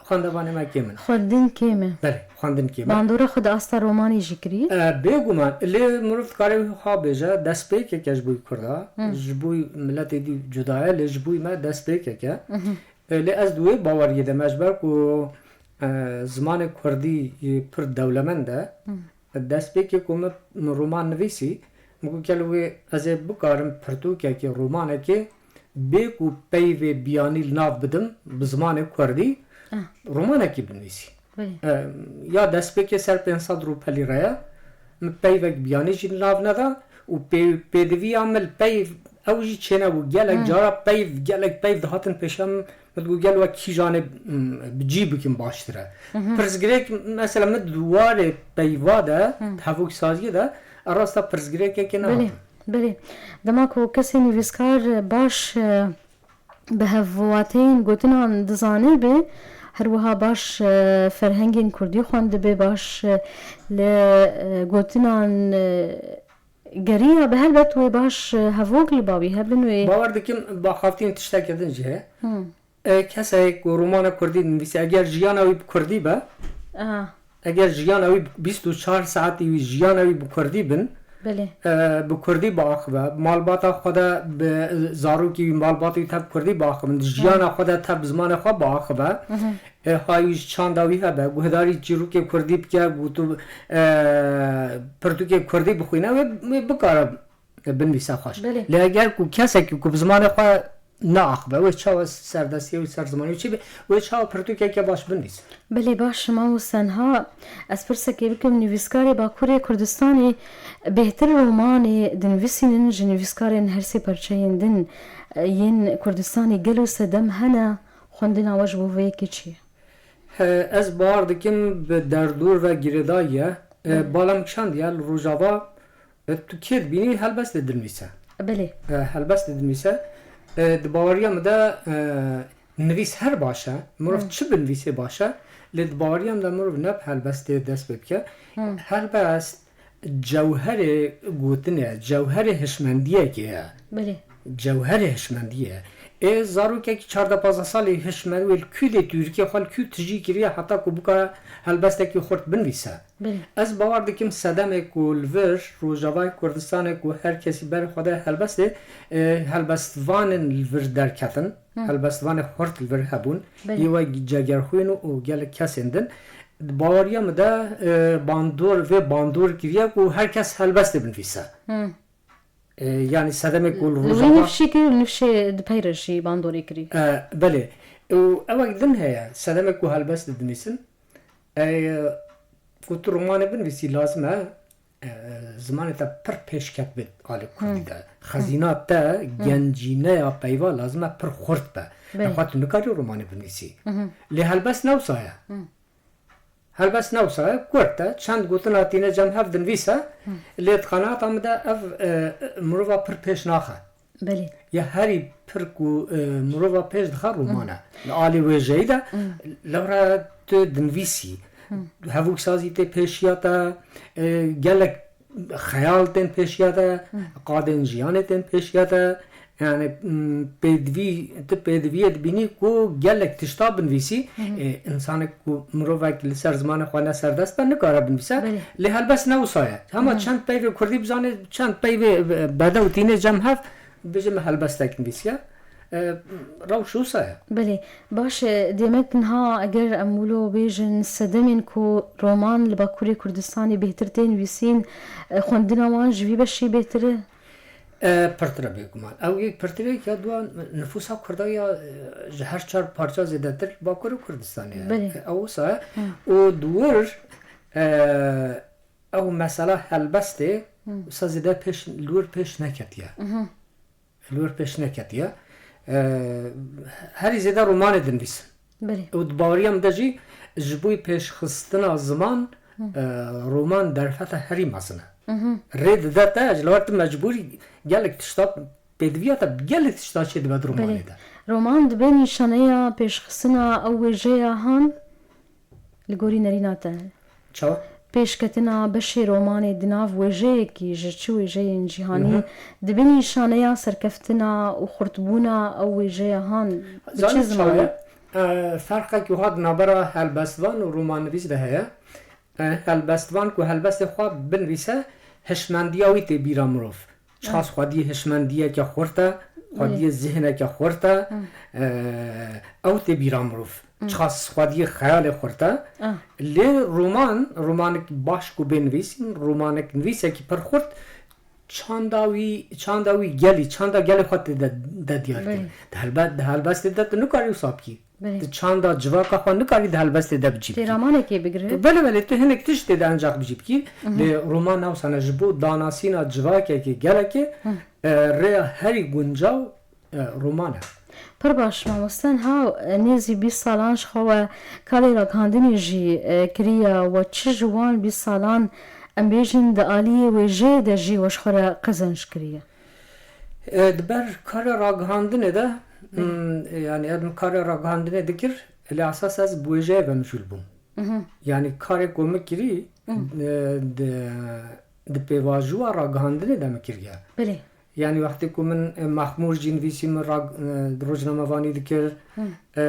xwendevanê me kêm in. Xwendin kêm e. Belê, xwendin kêm e. Bandora xwe di asta romanê jî kiriye? E, bêguman, lê mirov dikare wî xwe bêje, destpêkeke ji bo kurda, Hı. ji bo miletê dî cuda ye, lê ji bo me destpêkeke. Hı hı. E, lê ez di wê baweriyê de me, ji ber ku, e, zimanê kurdî, e, pir dewlemend e. Hı. Destpêkê ku min, min roman nivîsî, min got, gelo wê ez ê bikarim pirtûkekê, romanekê, bê ku peyvê biyanî li nav bidim, bi zimanê kurdî, Ah. romanekî binivîsî. Belê. E, ya destpêkê ser pênc sed rûpelî re ye. Min peyvek biyanî jî li nav neda û pê-, pêdiviya min li peyv ew jî çênebû. Gelek cara peyv, gelek peyv dihatin pêşiya min. Min digot gel wek kîjanê, m, bi cî bikim baştir e. Pirsgirêk, mesela min di warê peyva de, di hevok saziyê de, rasta pirsgirêkekê Belê, nehatin. Belê. Dema ku kesê nivîskar baş, e, bi hevwateyên gotinan dizane be, her wiha baş, e, ferhengên kurdî xwendibe, baş, e, li, e, gotinan, e, geriya be, helbet wê baş, e, hevok li ba wî hebin wê. Bawer dikim, bi axaftinê tiştekê din jî heye. Hmm. E, kesek ku romana kurdî dinivîse, eger jiyana wî bi kurdî be, Aha. Eger jiyana wî bîst û çar saetî wî jiyana wî bi kurdî bin, Belê. e, bi kurdî biaxive, malbata xwe de bi zarokî wî, malbatê wî tev kurdî biaxivin, di jiyana xwe de tev bi zimanê xwe biaxive, e, hay wî ji çanda wî hebe, guhdarî çîrokê kurdî bike, û tu, e, pirtûkê kurdî bixwîne, wê, wê bikare binivîse xweş. Belê. Lê eger ku kesekî ku bi zimanê xwe neaxive, wê çawa serdestiyê wî ser zimanê wî çi be, wê çawa pirtûkeke baş binivîse? Belê, baş, mamoste, niha ez pirsekê bikim, nivîskarê Bakurê Kurdistanê bêhtir romanê dinivîsînin ji nivîskarên her sê perçeyên din, e, yên Kurdistanê, gelo sedem hene xwendina we ji bo vê yekê çi ye? He, ez bawer dikim bi derdor ve girêdayî ye. E, Belê. Bala min kişandiye li Rojava, e, tu kê dibînî helbestê dinivîse. Belê. E, helbestê dinivîse. E, di baweriya min de, e, nivîs her baş e. Mirov Hı. çi binivîsê baş e. Lê di baweriya min de mirov ne bi helbestê dest pê bike. Hı. Helbest cewherê gotinê ye, cewherê hişmendiyekê ye. Belê. Cewherê hişmendiyê ye. Ê zarokekî çardeh pazdeh salî hişmend wê li kû dê tûrikê xwe li kû tijî kiriye heta ku bikare helbestekî xurt binivîse. Belê. Ez bawer dikim sedemê ku li vir Rojavayê Kurdistanê ku her kesî ber xwe de helbestê, e, helbestvanên li vir derketin, Hı. helbestvanê xurt li vir hebûn, Belê. yê wek Cegerxwîn û gelek kesên din. Di baweriya min de, e, bandor, vê bandor kiriye ku her kes helbestê binivîse. Hı. E, yanî sedemê ku li Li wî Rojava nifşî kir, nifşê di pey re jî bandorê kirî. E, belê. Û ewek din heye, sedemê ku helbest didinivîsin, e, ku tu romanê binivîsî lazim e, e, zimanê te pir pêşket bê alê kurdî de. Xezîna te, gencîneya peyva lazim e pir xurt be. Belê. Nexwe tu nikarî romanê binivîsî. Lê helbest ne wisa ye. Helbest ne wisa ye, kurt e, çend gotina tîne cem hev dinivîse, lê di qenaeta min de ev, e, mirova pir pêş naxe. Belê. Ya herî pir ku, e, mirova pêş dixe roman e. Li alî wêjeyî de, lewra tu dinivîsî, hevûksazî tê pêşiya te, e, gelek xeyal tên pêşiya te, qadên jiyanê tên pêşiya te, yani, m, pêdivî, tu pêdiviyê dibînî ku gelek tişta binivîsî, e, insanek ku mirovek li ser zimanê xwe ne serdest be, nikare binivîse. Belê. Lê helbest ne wisa ye. Hema çend peyvê kurdî bizane, çend peyvê, e, bedew tîne cem hev, bêje me helbestek nivîsiye. E, rewş wisa ye. Belê. Baş e, demek niha eger em wilo bêjin sedemên ku roman li Bakurê Kurdistanê bêhtir tê nivîsîn, e, xwendina wan ji vî beşî bêhtir e? E, pirtir e bêguman. Ew yek pirtirek ya dua nifûsa Kurda ya, e, ji her çar parça zêdetir Bakurê Kurdistanê ye. Belê. E, ew wisa ye. Hı. Û di wir, e, ew mesela helbestê Hı. wisa zêde pêş, li wir pêş neketiye. Hı hı. Li wir pêş neketiye. E, herî zêde romanê dinivîsin. Belê. Û di baweriya min de jî ji bo pêşxistina ziman, Hı. e, roman derfeta herî mezin e. Hı hı. Rê dide te, ji lewar tu mecbûrî gelek tişta pêdiviya te, gelek tişta çêdibe di romanê Belê. de. Roman dibe nîşaneya pêşxistina ew wêjeya han? Li gorî nerîna te, Çawa? pêşketina beşê romanê di nav wêjeyekî ji çi wêjeyên cîhanî Hı hı. dibe nîşaneya serkeftina û xurtbûna ew wêjeya han? Bi çi Zanî çawa zimanî? ye? E, ferqek wiha di navbera helbestvan û romannivîs de heye. E, helbestvan ku helbestê xwe binivîse, hişmendiya wî tê bîra mirov. Çiqas xwediyê hişmendiyeke xurt e, xwediyê zihneke xurt e, e, ew tê bîra mirov. Çiqas xwediyê xeyalê xurt e. Lê roman, romanek baş ku bê nivîsîn, romanek nivîsekî pir xurt, çanda wî, çanda wî gelî, çanda gelê xwe tê de, de diyar kir. Belê. Di helbe-, di helbestê de tu nikarî wisa bikî. Belê. Di çanda civaka xwe nikarî di helbestê de bicî bikî. Tê ramanekê bigire. Belê, belê, tu hinek tişt tê de encax bicî bikî. Lê roman ne wisa ne, ji bo danasîna civakekê gelekê, e, rêya herî guncaw, e, roman e. Pir baş, mamoste, niha, e, nêzî bîst salan ji xwe we karê ragihandinê jî, e, kiriye. We çi ji wan bîst salan, em bêjin, di aliyê wêjeyê de jî we ji xwe re qezenc kiriye? E, di ber karê ragihandinê de, Belê. Hmm, e, yani em karê ragihandinê dikir, lê esas ez bi wêjeyê ve mijûl bûm. Mhm. Yani karê ku min kirî, Mhm. e, di, di pêvajoya ragihandinê de min kiriye. Belê. Yani wextê ku min, e, Mexmûr jî nivîsî, min rag-, e, rojnamevanî dikir, Mhm. e,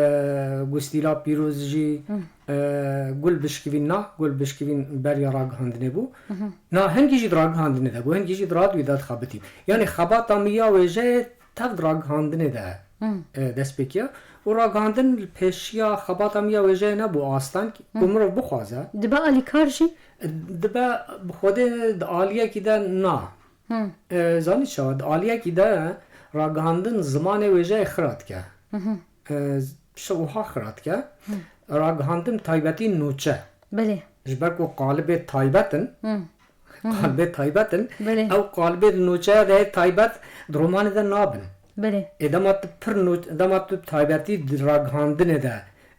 Gustîla Pîroz jî, Mhm. e, Gul Bişkivîn na, Gul Bişkivîn beriya ragihandinê bû. Mhm. Na, hingî jî di ragihandinê de bû, hingî jî di radyoyê de dixebitî. Yani xebata min ya wêjeyê tev di ragihandinê de, Hmm. e, dest pê kiya. Û ragihandin li pêşiya xebata min ya wêjeyê nebû asteng, Hmm. ku mirov bixwaze. Dibe alîkar jî? Dibe bi xwedê di aliyekî de na. Hmm. E, zanî çawa? Di aliyekî de ragihandin zimanê wêjeyê xira dike. Mhm. E, şewiha xira dike. Hmm. Ragihandin taybetî nûçe. Belê. Ji ber ku qalibê taybet in, Hmm. Qalibê taybet in. Belê. Ew qalibê di nûçeya de yê taybet di romanê de nabin. Belê. Ê dema tu pir nû-, dema tu taybetî di ragihandinê de,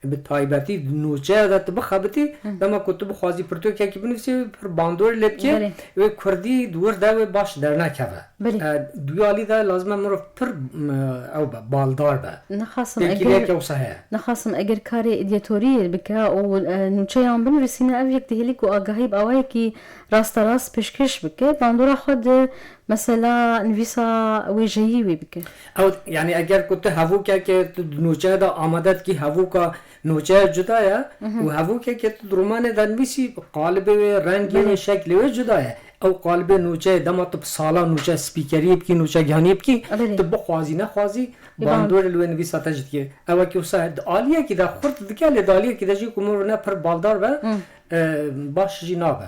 bi taybetî di nûçeya de tu bixebitî, Hı. dema ku tu bixwazî pirtûkekî binivîsî, pir bandorê lê bikê, Belê. wê kurdî di wir de wê baş dernekeve. Belê. E, duyalî de lazim e mirov pir, m, ew be, baldar be. Nexasim Têkiliyeke eger, wisa heye. nexasim eger karê edîtoriyê bike û, e, nûçeyan binivîsîne, ev yek dihêlî ku agahî bi awayekî rasterast pêşkêş bike, bandora xwe di mesela nivîsa wêjeyî wê bike. Ew, yani eger ku tu hevokeke, tu di nûçeya de amade dikî, hevoka nûçeya cuda ye Mhm. û hevokeke tu di romanê de nivîsî, qalibê wê, rengê wê, Belê. şeklê wê cuda ye. Ew qalibê nûçeyê, dema tu bi sala nûçe spîkeriyê bikî, nûçegihaniyê bikî, Belê. tu bixwazî nexwazî, Ê, bandorê li wê nivîsa te jî dike. Ew wekî wisa di aliyekî de xurt dike, lê di aliyekî de jî ku mirov ne pir baldar be, Hı. e, baş jî nabe.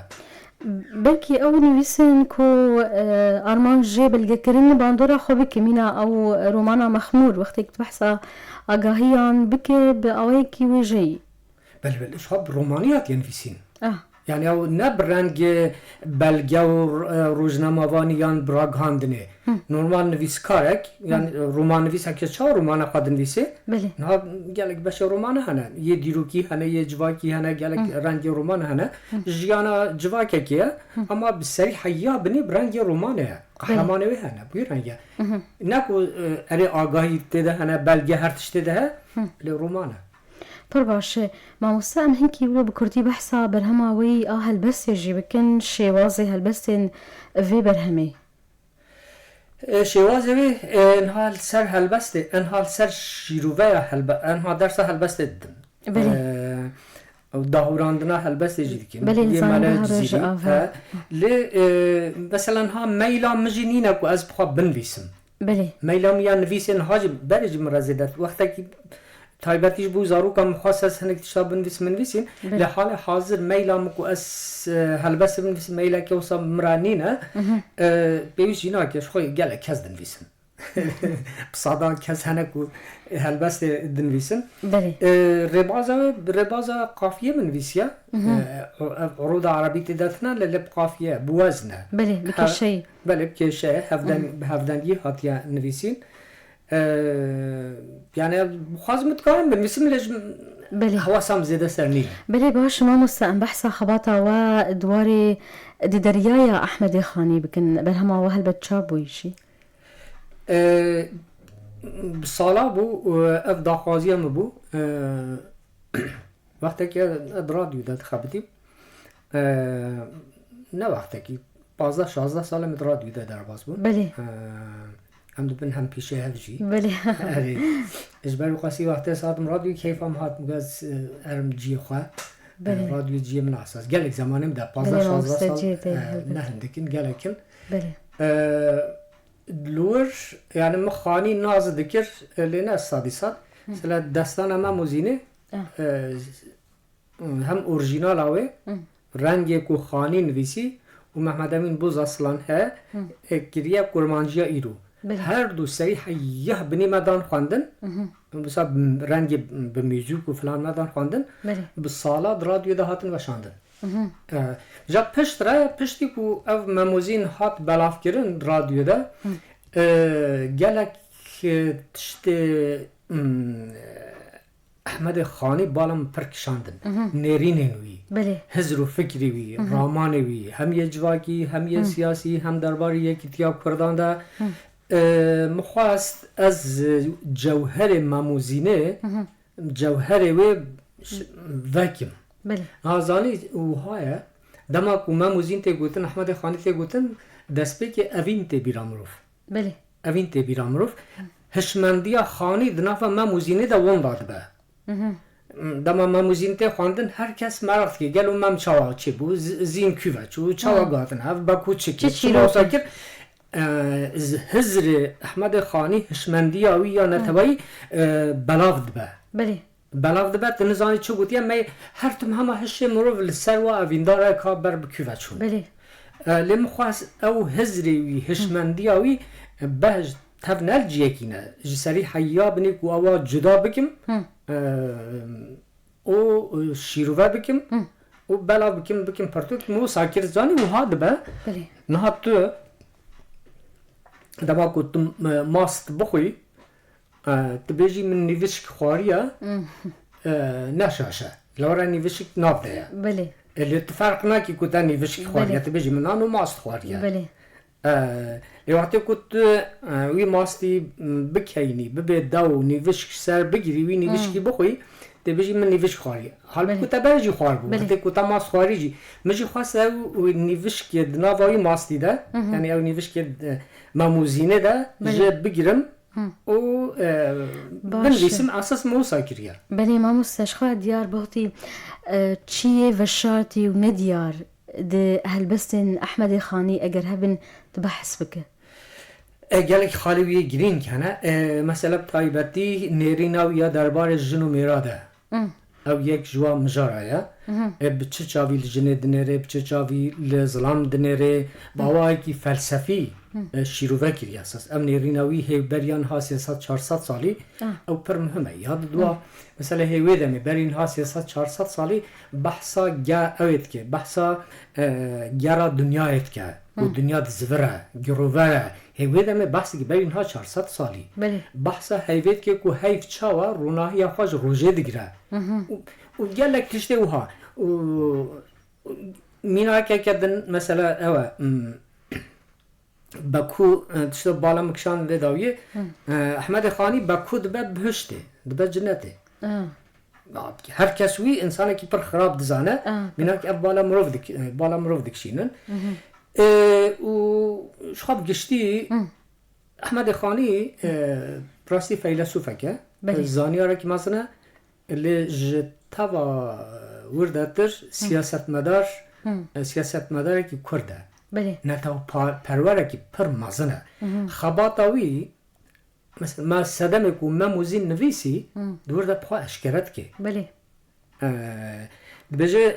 Belkî ew nivîsên ku, e, armanc jê belgekirin bandora xwe bike, mîna ew romana Mexmûr, wextê ku tu behsa agahiyan bike bi awayekî wêjeyî. Belê, belê, ji xwe bi romanî hatiye nivîsîn. Ah. Yani ew ne bi rengê belge û, e, rojnamevanî yan bi ragihandinê. Hı. Normal nivîskarek, yani, Hı. e, romannivîsek çawa romana xwe dinivîsê? Belê. Niha gelek beşê romana hene. Yê dîrokî hene, yê civakî hene, gelek Hı. rengê romana hene. Hı. Jiyana civakekê ye, Hı. ama bi serî heya binê bi rengê romanê ye. Belê. Qehremanê wê hene, bi wî rengê. Hı hı. Ne ku, e, erê agahî tê de hene, belge her tişt tê de he, Hı. lê roman e. Pir baş e. Mamoste, em hinkî wilo bi kurdî behsa berhema wê a helbestê jî bikin, şêwazê helbestên vê berhemê. E, şêwazê wê, e, niha li ser helbestê, enha li ser şîroveya helbe-, enha dersa helbestê didim. Belê. E, ew dahûrandina helbestê jî dikim. Belê, Yê Mele Zanîngeha Cizîrî. Rojava. He. Lê, e, mesela niha meyla min jî nîne ku ez bi xwe binivîsim. Belê. Meyla min ya nivîsê niha jî berê jî min re zêde. Wextekî taybetî ji bo zaroka min xwest ez hinek tişta binivîsim, binivîsîn. Belê. Lê halê hazir meyla min ku ez, e, helbestê binivîsim, meyleke wisa min re nîne. Mhm. E, pêwîst jî nake, ji xwe gelek kes dinivîsin. Bi sadan kes hene ku helbestê dinivîsin. Belê. E, rêbaza wê, bi rêbaza qafiyê min nivîsiye. Mhm. E, ev roda erebî tê de tine, lê, lê bi qafiye, bi wezn e. Belê, bi He-, kêşeyî. Belê, bi kêşe, hevdeng-, Mhm. bi hevdengî hatiye nivîsîn. E, yani, bixwazim dikarim binivîsim, lê ji Belê. hewasa min zêde ser nîne. Belê, baş, mamoste, em behsa xebata we di warê di deryaya Ehmedê Xanî bikin. Berhema we helbet çap bûyî jî. E, bi sala bû, e, ev daxwaziya min bû. E, wextekî ez di radyoyê de dixebitîm. E, ne wextekî, pazdeh şazdeh sal em di radyoyê de derbas bûn. Belê. E, em dibin hem pêşê hev jî. Belê. Erê. Ji ber wî qasî wextê sadim radyoyê keyfa min hat, min got, e, erim ciyê xwe. Belê. E, radyoyê ciyê min esas. Gelek zemanê min de, pazdeh Belê, şazdeh mamoste, sal, ciyê te e, helbet. ne hindik in, gelek in. Belê. E, Li wir, yani min Xanî nas dikir, lê ne sedî sed. Hı. Mesela destana Mem û Zînê, Ah. e, hem orjînala wê, Hı. rengê ku Xanî nivîsî û Mehmed Emîn Boz Aslan he, Hı. e, kiriye kurmanciya îro. Belê. Her du serî heyah binî me dan xwendin. Mhm. Wisa rengê bi muzîk û filan me dan xwendin. Belê. Bi sala di radyoyê de hatin weşandin. Mhm. E, ja pişt re, piştî ku ev Memozîn hat belavkirin radyoyê de, Hı. e, gelek, e, tiştê, mm, Ehmedê Xanî bala min pir kişandin. Mhm. Nêrînên wî, Belê. hizr û fikrê wî, Mhm. ramanê wî, hem yê civakî, hem yê Hı. siyasî, hem derbarê yekîtiya Kurdan de. Hı. E, min xwest ez cewherê Memozînê, Mhm. cewherê wê ş-, vekim. Belê. Ha, zanî wiha ye, dema ku Memozîn tê gotin, Ehmedê Xanî tê gotin, destpêkê evîn tê bîra mirov. Belê. Evîn tê bîra mirov. Hişmendiya Xanî di nava Memozînê de wenda dibe. Mhm. Dema Memozîn tê xwendin, her kes meraq dike, gelo Mem çawa çêbû, z-, Zîn kû ve çû, çawa Hı. gotin hev, Beku çi kir, Çi çi çîrok wisa e? kir? E, z-, hizrê Ehmedê Xanî, hişmendiya wî ya Hı. neteweyî, e, belav dibe. Belê. Belav dibe, tu nizanî çi gotiye, me her tim hema hişê mirov li ser wa evîndar e ka ber bi kû ve çûn. Belê. E, lê min xwest ew hizrê wî, hişmendiya wî, e, behs tev ne li ciyekî ne. Ji serî heya binê ku ewa cuda bikim, Hı. e, û, e, şîrove bikim, Hı. û belav bikim, bikim pirtûk, min wisa kir, zanî wiha dibe. Belê. Niha tu dema ku tu, e, mast bixwî, E, tu bêjî min nîvişk xwariye, Hmm. e, ne şaş e. Li we re nîvişk nav de ye. Belê. E, lê tu ferq nakî ku te nîvişk xwariye, Belê. tu bêjî min nano mast xwariye. Belê. E, lê wextê ku tu, e, wî mastî, m, bikeynî, bibê dew, nîvişk ser bigirî, wî nîvişkî Hmm. bixwî, tê bêjî min nîvişk xwariye. Halbû Belê. ku te ber jî xwar bû. Belê. Wextê ku te mast xwarî jî. Min jî xwest ew nîvişkê di nava wî mastî de, Mhm. yanî ew nîvişkê, e, Memozînê de Belê. jê bigirim. Hı. û, e, Baş e. binivîsim, esas min wisa kiriye. Belê, mamoste, ji xwe diyar bixtî, e, çiyê veşartî û nediyar di helbestên Ehmedê Xanî eger hebin, tu behs bike. E, gelek xalê wî yê girîng hene. E, mesela bi taybetî nêrîna wî ya derbarê jin û mêra de. Hı. Ew yek ji wan mijara ye. Mhm. E, bi çi çavî li jinê dinêrê, bi çi çavî li zilam dinêrê, bi Hı. awayekî felsefî, Hı. e, şîrove kiriye esas. Ev nêrîna wî hê berî niha sê sed çar sed salî, Ah. ew pir muhim e. Ya di dua, Hı. mesela hê wê demê berî niha sê sed çar sed salî behsa ge-, ew ê dike, behsa, e, gera dinyayê dike. Ku Hı. dinya dizivire, girover e. Hê wê demê behs dike berî niha çar sed salî. Belê. Behsa heyvê dike ku heyv çawa ronahiya xwe ji rojê digire. Hı hı. Û, û gelek tiştê wiha. Û, û mînakeke din mesela ew e, hmm, Beku, e, tişta bala min kişand vê dawiyê. Hı. E, Ehmedê Xanî Beku dibe bihiştê, dibe cinetê. Hı. Her kes wî insanekî pir xirab dizane. Ah. Mînak ev bala mirov dik-, bala mirov dikişînin. Mhm. E, û ji xwe bi giştî Hı. Ehmedê Xanî, e, rastî feylesûfek e. Belê. Zanyarekî mezin e. Lê ji teva wirdetir Hı. siyasetmedar, Hı. e, siyasetmedarekî Kurd e. Belê. Netew pa-, perwerekî pir mezin e. Mhm. Xebata wî Mesela, me sedemê ku Mem û Zîn nivîsî, Hmm. di wir de bi xwe eşkere dike. Belê. Ee, dibêje,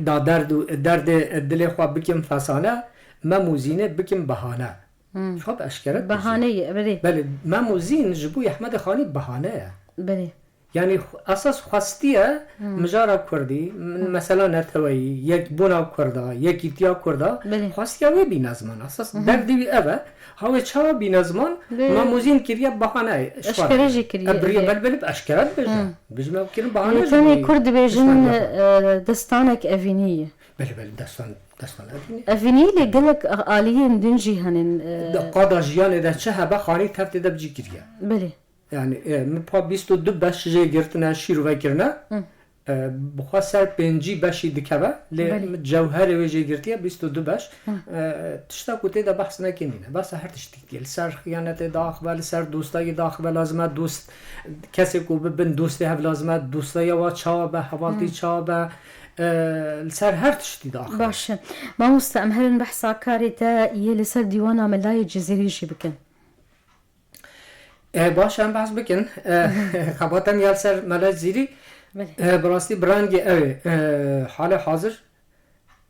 da derd û, derdê dilê xwe bikim fesane, Mem û Zînê bikim behane. Hmm. Xwe bi eşkere dibêje. Behane ye, belê. Belê, Mem û Zîn ji bo Ehmedê Xanî behane ye. Belê. Yanî xu-, esas xwestiye Hmm. mijara kurdî, m-, Hmm. mesela neteweyî, yekbûna kurda, yekîtiya kurda, Belê. xwestiya wê bîne ziman. Esas Mhm. derdê wî ev e. Ha wê çawa bîne ziman? Belê. Mem û Zîn kiriye bahane. Eşkere jî kiriye, Ebriye belê. belbelî bi eşkere dibêje. Hmm. Dibêje me kirin bahane Lê jî tenê bû. kurd dibêjin, Kişmende. e, destanek evînî ye. Belê, belê, destan, destan evînî. Evînî lê gelek aliyên din jî henin, e, Di qada jiyanê de çi hebe Xanî tev tê de bi cî kiriye. Belê. Yani, e, min pa bîst û du beş jê girtine, şîrove kirine. Hı. E, bi xwe ser pêncî beşî dikeve, lê Belê. min cewherê wê jê girtiye bîst û du beş. Hı. E, tişta ku tê de behs neke nîne. Behsa her tiştî dikiye. Li ser xiyanetê daxive, li ser dostayî daxive, lazim e dost, kesê ku bibin dostê hev lazim e, dostaya wa çawa be, hevaltî Hı. çawa be, e, li ser her tiştî daxive. Baş e. Mamoste, em herin behsa karê te yê li ser dîwana Melayê Cizîrî jî bikin. E, baş, em behs bikin. E, xebata me ya li ser Mela Cizîrî, Belê. e, bi rastî bi rengê ew ê, e, hale hazir,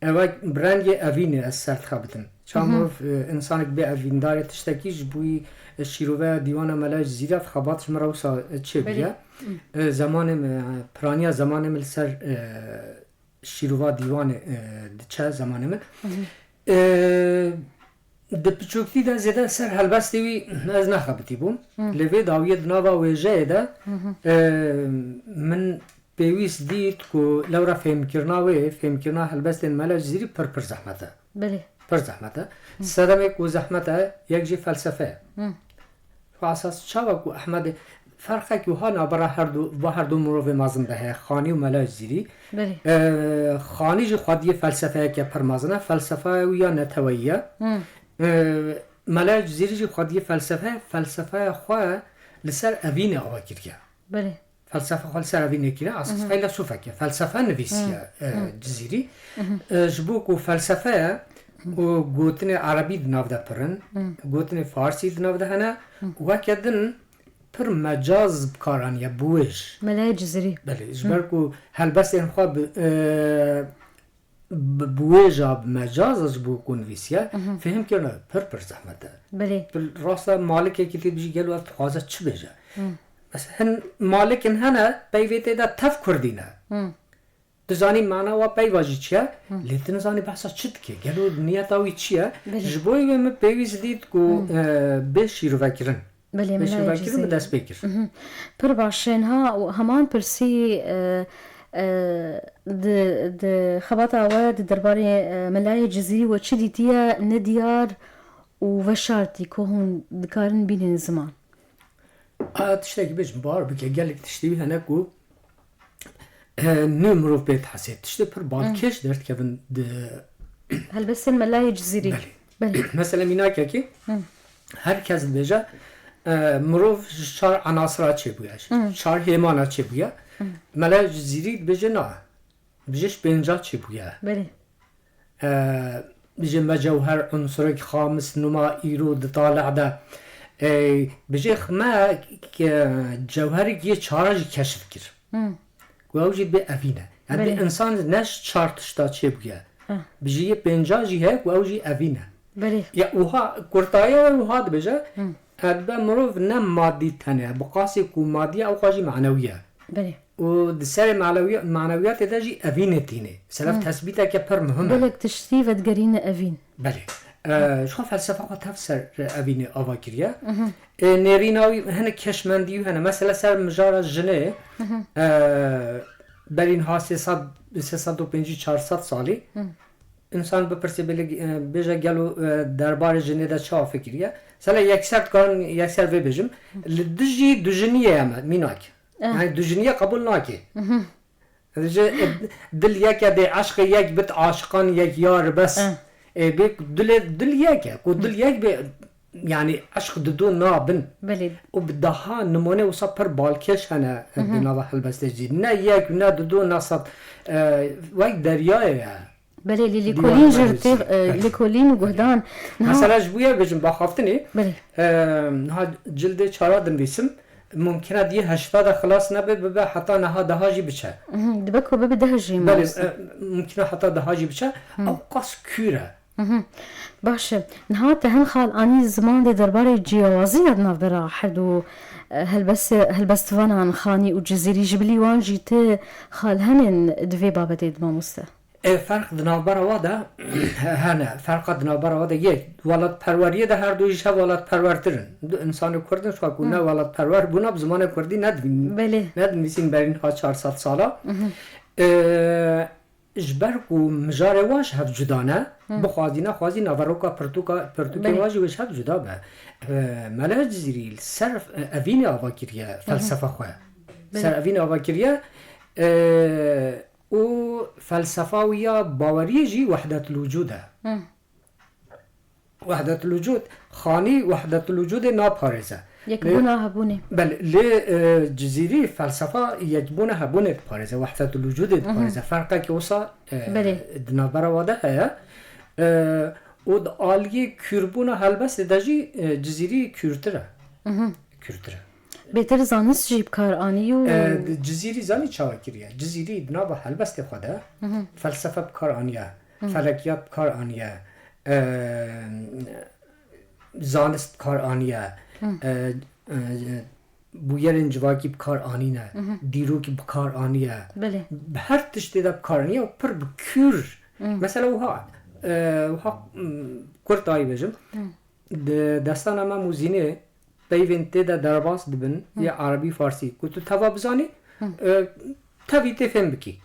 ew e bi rengê evînê ez ser dixebitim. Ça mirov, e, insanek bê evîndarê tiştekî ji bo wî, e, şîroveya dîwana Mela Cizîrî ev xebat ji min re wisa, e, çêbûye. E, zemanê min, e, piraniya zemanê min li ser, e, şîrova dîwanê, e, diçe zemanê min. E, di piçoktî de zêde ser helbestê wî ez nexebitî bûm. Lê vê dawiyê di nava wêjeyê de, e, min pêwîst dît ku lewra fêmkirina wê, fêmkirina helbestên Mela Cizîrî pir pir zehmet e. Belê. Pir zehmet e. Sedemê ku zehmet e, yek jî felsefe ye. Xwe esas çawa ku Ehmedê, ferqek wiha navbera her du, va her du mirovê mezin de heye, Xanî û Mela Cizîrî. Belê. E, Xanî jî xwediyê felsefeyeke pir mezin e, felsefeya wî ya neteweyî ye. E, Mela Cizîrî jî xwediyê felsefe, felsefeya xwe li ser evînê ava kiriye. Belê. Felsefe xwe li ser evînê kiriye, esas feylesûfek e. Felsefe nivîsiye, e, Cizîrî. E, ji bo ku felsefe ye û gotinê erebî di nav de pir in, gotinê farsî di nav de hene, weke din pir mecaz bi kar aniye, bi wêj. Melayê Cizîrî. Belê, ji ber ku helbestên xwe bi, e, bi, bi wêja, bi mecaza ji bo ku nivîsiye, fêhimkirina pir pir zehmet e. Belê. Bi rasta malikekî tê bijî gelo ev dixwaze çi bêje? Mesela hin malikin hene, peyvê tê de tev kurdî ne. Tu zanî mana wa peyva jî çi ye, lê tu nizanî behsa çi dike. Gelo niyeta wî çi ye? Belê. Ji bo wê min pêwîst dît ku, e, bê şîrovekirin. Belê, Melayê Cizîrî. Pir baş e. Niha û heman pirsî, e, e, di, di xebata we di derbarê, e, Melayê Cizîrî we çi dîtiye nediyar û veşartî ku hûn dikarin bînin ziman? A, tiştekî bêjim, bawer bike, gelek tiştê wî hene ku, e, nû mirov pê dihesê. Tiştê pir balkêş derdikevin di Helbestên Melayê Cizîrî. Belê. Belê. Mesela mînakekê, her kes dibêje, e, mirov ji çar enasira çêbûye, ji çar hêmana çêbûye. Mela Cizîrî dibêje na, dibêje ji pênca çêbûye. Belê. E, dibêje me cewher unsurek xamis numa îro di talih de. E, dibêje me ke cewherek yê çara jî keşif kir. Ku ew jî bê evîn e. Yani bê Belê. insan ne ji çar tişta çêbûye. Bi jî yê pênca jî heye ku ew jî evîn e. Belê. Ya wiha, kurtayiya wê wiha dibêje, e, dibe mirov ne madî tenê ye. Bi qasî ku madî ye, ew xwe jî manewî ye. Belê. Û di serê manewî-, manewiyatê de jî evînê tînê. Mesela ev tesbîteke pir muhim e. Gelek tiştî vedigerîne evîn. Belê. E, ji xwe felsefa xwe tev ser evînê ava kiriye. E, nêrîna wî hinek keşmendî wî hene. Mesela ser mijara jinê, e, berî niha sê sed, sê sed û pêncî, çar sed salî, însan bipirsê bêle, e, bêje gelo, e, derbarê jinê de çawa fikiriye? Mesela yekser dikarin, yekser vê bêjim. Li dijî dujiniyê ye me, mînak. Eh. Yani dujiniye qebûl nake. Dibêje, e, dil yek e, dê eşqê yek bit, aşiqan yek yar bes. Eh. E, bê dilê, dil yek e. Ku dil yek bê, yani eşq dido nabin. Belê. Û bi daha nimûne wisa pir balkêş hene, e, di nava helbestê jî. Ne yek, ne dido, ne sed. E, wek deryayê ye. Belê, lê lêkolîn jî tê, e, lêkolîn û guhdan. Niha Mesela ji bo ye bêjim baxaftinê, Belê. e, niha cildê çara dinivîsim, mumkin e di yê heşta de xilas nebe, bibe heta niha deha jî biçe. Mhm, dibe ku bibe deh jî Belê, mamoste. e, mumkin e heta deha jî biçe. Ew qas kûr e. Mhm. Baş e. Niha te hin xal anî ziman de derbarê ciyawazî ya di navbera her du, e, helbest-, helbestvanan Xanî û Cizîrî ji bilî wan jî ti xal henin di vê babetê de mamoste? E, ferq di navbera wa de hene. Ferqa di navbera wa de yek. Welatperweriyê de her du jî ji hev welatperwertir in. Du insanê Kurd in, şwa ku ne welatperwer bûna, bi zimanê Kurdî ne di-, Belê. ne dinivîsîn berî niha çar sed sala. Mhm. E, ji ber ku mijarê wan ji hev cuda ne, bixwazî nexwazî naveroka pirtûka, pirtûkê Belê. wan jî wê ji hev cuda be. E, Mela Cizîrî li ser, e, evînê ava kiriye, felsefa xwe. Belê. Ser evînê ava kiriye. E, û felsefa wî ya baweriyê jî wehdetul wicûd e. Hı. Wehdetul wicûd, Xanî wehdetul wicûdê naparêze. Yekbûna Lê hebûnê. Belê, lê, e, Cizîrî felsefa yekbûna hebûnê diparêze, wehdetul wicûdê Hı hı. diparêze. Ferqekî wisa, e, Belê. di navbera wa de heye. E, û di aliyê kûrbûna helbestê de jî, e, Cizîrî kûrtir e. Hı hı. Kûrtir e. Bêtir zanist jî bi kar anî û E, di Cizîrî zanî çawa kiriye? Cizîrî di nava helbestê xwe de Hı hı. felsefe bi kar aniye, Hı. felekiyat bi kar aniye, e, zanist bi kar aniye, e, e, bûyerên civakî bi kar anîne, dîrokî bi kar aniye. Belê. Bi her tiştê de bi kar aniye û pir bi kûr. Mesela wiha, e, wiha, m, kurt ayî bêjim. Di destana me Mûzînê peyvên tê de derbas dibin, yê erebî farsî. Ku tu teva bizanî, e, tevî tê fêm bikî.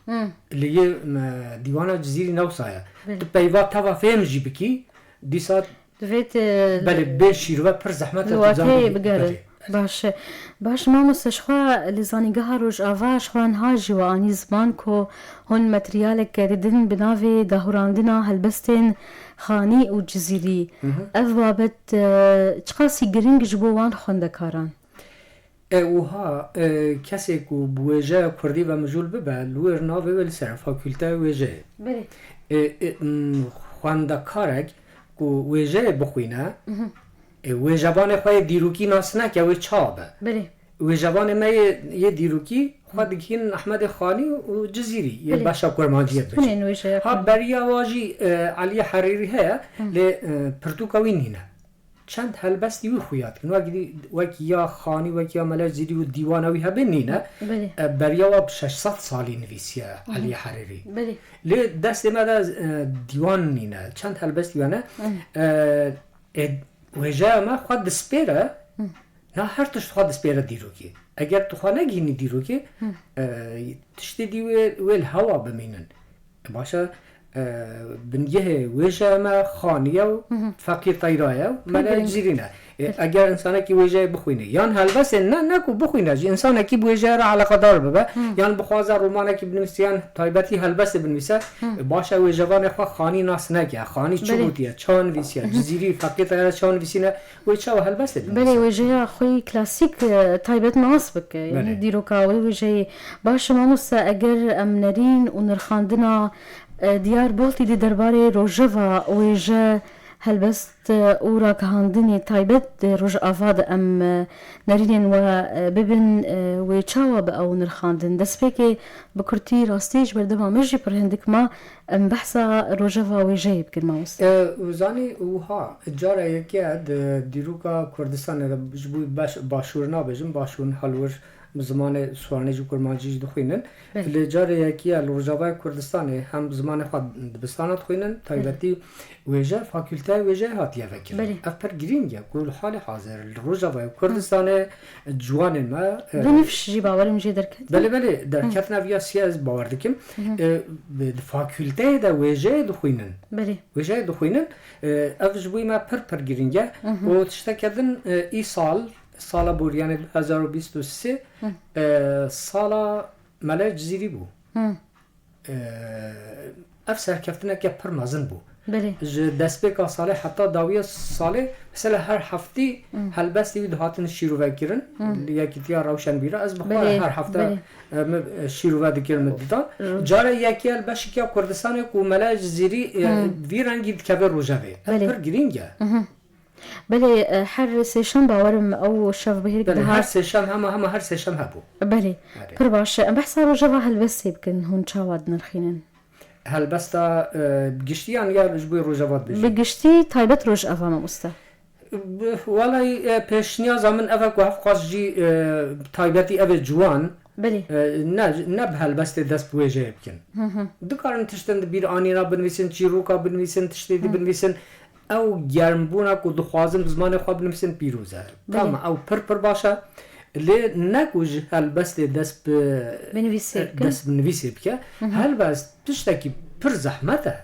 Li yê, me, dîwana Cizîrî ne wisa ye. Belê. Tu peyva teva fêm jî bikî, dîsa Divê tu belê, bê şîrove pir zehmet e, li tu wateyê zanî bigerin. Belê. Baş e. Baş mamoste, ji xwe li Zanîngeha Rojava ji xwe niha jî we anî ziman ku hûn materyaleke didin bi navê dahûrandina helbestên xanî û cizîrî. Ev babet, e, çiqasî giring ji bo wan xwendekaran? E, wiha, e, kesê ku bi wêjeya kurdî ve mijûl bibe, li wir navê wê li ser e, fakûlteya wêjeyê. Belê. E, e, m, xwendekarek ku wêjeyê bixwîne, e, wêjevanê xwe yê dîrokî nas neke, wê çawa be? Belê. Wêjevanê me yê, yê dîrokî xwe digihînin Ehmedê Xanî û Cizîrî yê Belê. Beşa kurmanciyê Hûn ên bêjin. Wêjeya Ha, xwe. Beriya wa jî, e, Eliyê Herêrî heye, lê, e, pirtûka wî nîne. Çend helbestî wî xuya dikin. Wekî, wekî ya Xanî, wekî ya Mele Cizîrî û dîwana wî hebe nîne. Belê. E, beriya wa bi şeş sed salî nivîsiye Eliyê Herêrî. Belê. Lê destê me de, e, dîwan nîne. Çend helbestî we ne? E, e, wêjeya me xwe dispêre, na her tişt xwe dispêre dîrokê. Eger tu xwe negihînî dîrokê, e, tiştê dî wê, wê li hewa bimînin. Baş e, e, bingehê wêjeya me Xanî ye û Feqî Teyra ye û Mele Cizîrî ne. E, eger însanekî wêjeyê bixwîne, yan helbestê ne, ne ku bixwîne, ji însanekî bi wêjeyê re eleqedar bibe, yan bixwaze romanekî binivîse, yan taybetî helbestê binivîse, e, baş e wêjevanê xwe Xanî nas neke, Xanî çi Belê. Gotiye, çawa nivîsiye, Cizîrî, Feqî Teyra çawa nivîsîne, wê çawa helbestê binivîse? Belê, wêjeya xwe yî klasîk, e, taybet nas bike, yanî Belê. Dîroka wê wêjeyê. Baş e mamoste, eger em nerîn û nirxandina, e, Diyar Boltî di derbarê rojeva wêje, helbest, e, û ragihandinê taybet di Rojava de em, e, nerînên we, e, bibin, e, wê çawa bi ew nirxandin? Destpêkê bi kurtî rastî ji ber dema me jî pir hindik ma, em behsa rojeva wêjeyê bikin mamoste. E, û zanî wiha, cara yekê di dîroka Kurdistanê de ji bo baş-, başûr nabêjim, başûr niha li wir bi zimanê swanê jî kurmancî jî dixwînin. Belê. Lê carê yekî ye li Rojavayê Kurdistanê hem zimanê xwe dibistana dixwînin, Belê. Taybetî wêje, fakûlteya wêjeyê hatiye vekirin. Belê. Ev pir girîng e ku li halê hazir li Rojavayê Kurdistanê ciwanên me, e, Binivş jî bawerim jê derket. Belê, belê, derketin ev ya siya ez bawer dikim. E, bi, di fakûlteyê de wêjeyê dixwînin. Belê. Wêjeyê dixwînin. E, ev ji bo me pir pir girîng e. Û tişteke din, e, îsal, sala borî, yanî du hezar û bîst û sê, e, sala Mele Cizîrî bû. E, ev serkeftineke pir mezin bû. Belê. Ji destpêka salê heta dawiya salê, mesela her heftî helbestê wî dihatin şîrove kirin. Li Yekîtiya Rewşenbîra ez bi xwe Belê, her hefte, belê. e, min, e, şîrove dikirin, min didan. Carê yekê li beşikiya Kurdistanê ku Mele Cizîrî, e, vî rengî dikeve rojevê. Ev Belê. Pir girîng e. Belê, e, her sêşem bawerim ew şev bihêrik Belê, dihat. Her sêşem hema, hema her sêşem hebû. Belê, Belê. Pir baş e. Em behsa rojeva helbestê bikin, hûn çawa dinirxînin? Helbesta, e, giştî yan ya ji bo rojeva dibêjin? Bi giştî taybet rojeva mamoste. Bi, welay, e, pêşniyaza min ev e ku hevqas jî, e, taybetî ev ê ciwan, Belê. e, ne, ne bi helbestê dest bi wêjeyê bikin. Dikarin tiştin di bîranîna binivîsin, çîroka binivîsin, tiştê dî binivîsin. Ew germbûna ku dixwazin bi zimanê xwe binivîsin pîroz e. Belê. Tamam, ew pir pir baş e. Lê ne ku ji helbestê dest bi Binivîsê e, bikin. Dest bi nivîsê bike. Helbest tiştekî pir zehmet e.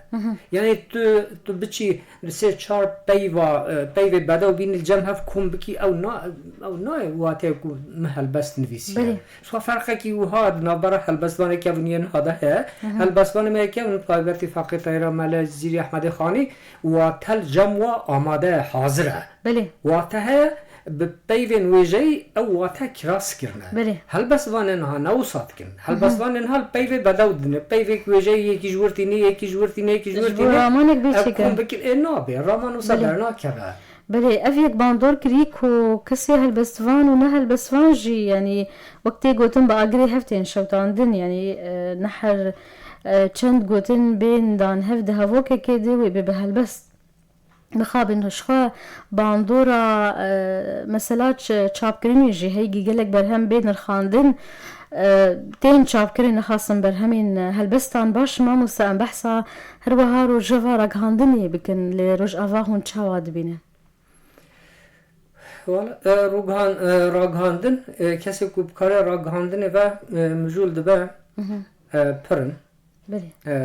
Yanî tu, tu biçî li sê çar peyva, e, peyvê bedew bînî li cem hev kom bikî, ew na, ew nayê wateyê ku min helbest nivîsiye. Belê. Ji xwe ferqekî wiha di navbera helbestvanê kevin yên niha de heye. Helbestvanê me yekevin taybetî Feqî Teyra, Mele Cizîrî, Ehmedê Xanî, wate li cem wa amade ye, hazir e. Belê. Wate heye, bi peyvên wêjeyî ew wate kiras kirine. Belê. Helbestvanên niha ne wisa dikin. Helbestvanên niha li peyvê bedew dine. Peyvek wêjeyî yekî ji wir tîne, yekî ji wir tîne, yekî ji wir Ji bo tîne. ramanek bê Ev çêke. Kom bikin, ê nabe. Raman wisa Belê. dernakeve. Belê, ev yek bandor kirî ku kesê helbestvan û ne helbestvan jî, yanî wek tê gotin bi agirê hev tên şewitandin, yanî, e, ne her, e, çend gotin bên dan hev di hevokekê de wê bê bi helbest. mixabin ji xwe bandora, e, mesela ç-, çapkirinê jî heyî gelek berhem bê nirxandin, e, tên çapkirin, nixasim berhemên, e, helbestan baş, mamoste, em behsa her wiha rojeva ragihandinê bikin, li Rojava hûn çawa dibînin? Wala, e, rûghan-, e, ragihandin, e, kesê ku bi karê ragihandinê ve, e, mijûl dibe, Mhm. e, pir in. Belê. E,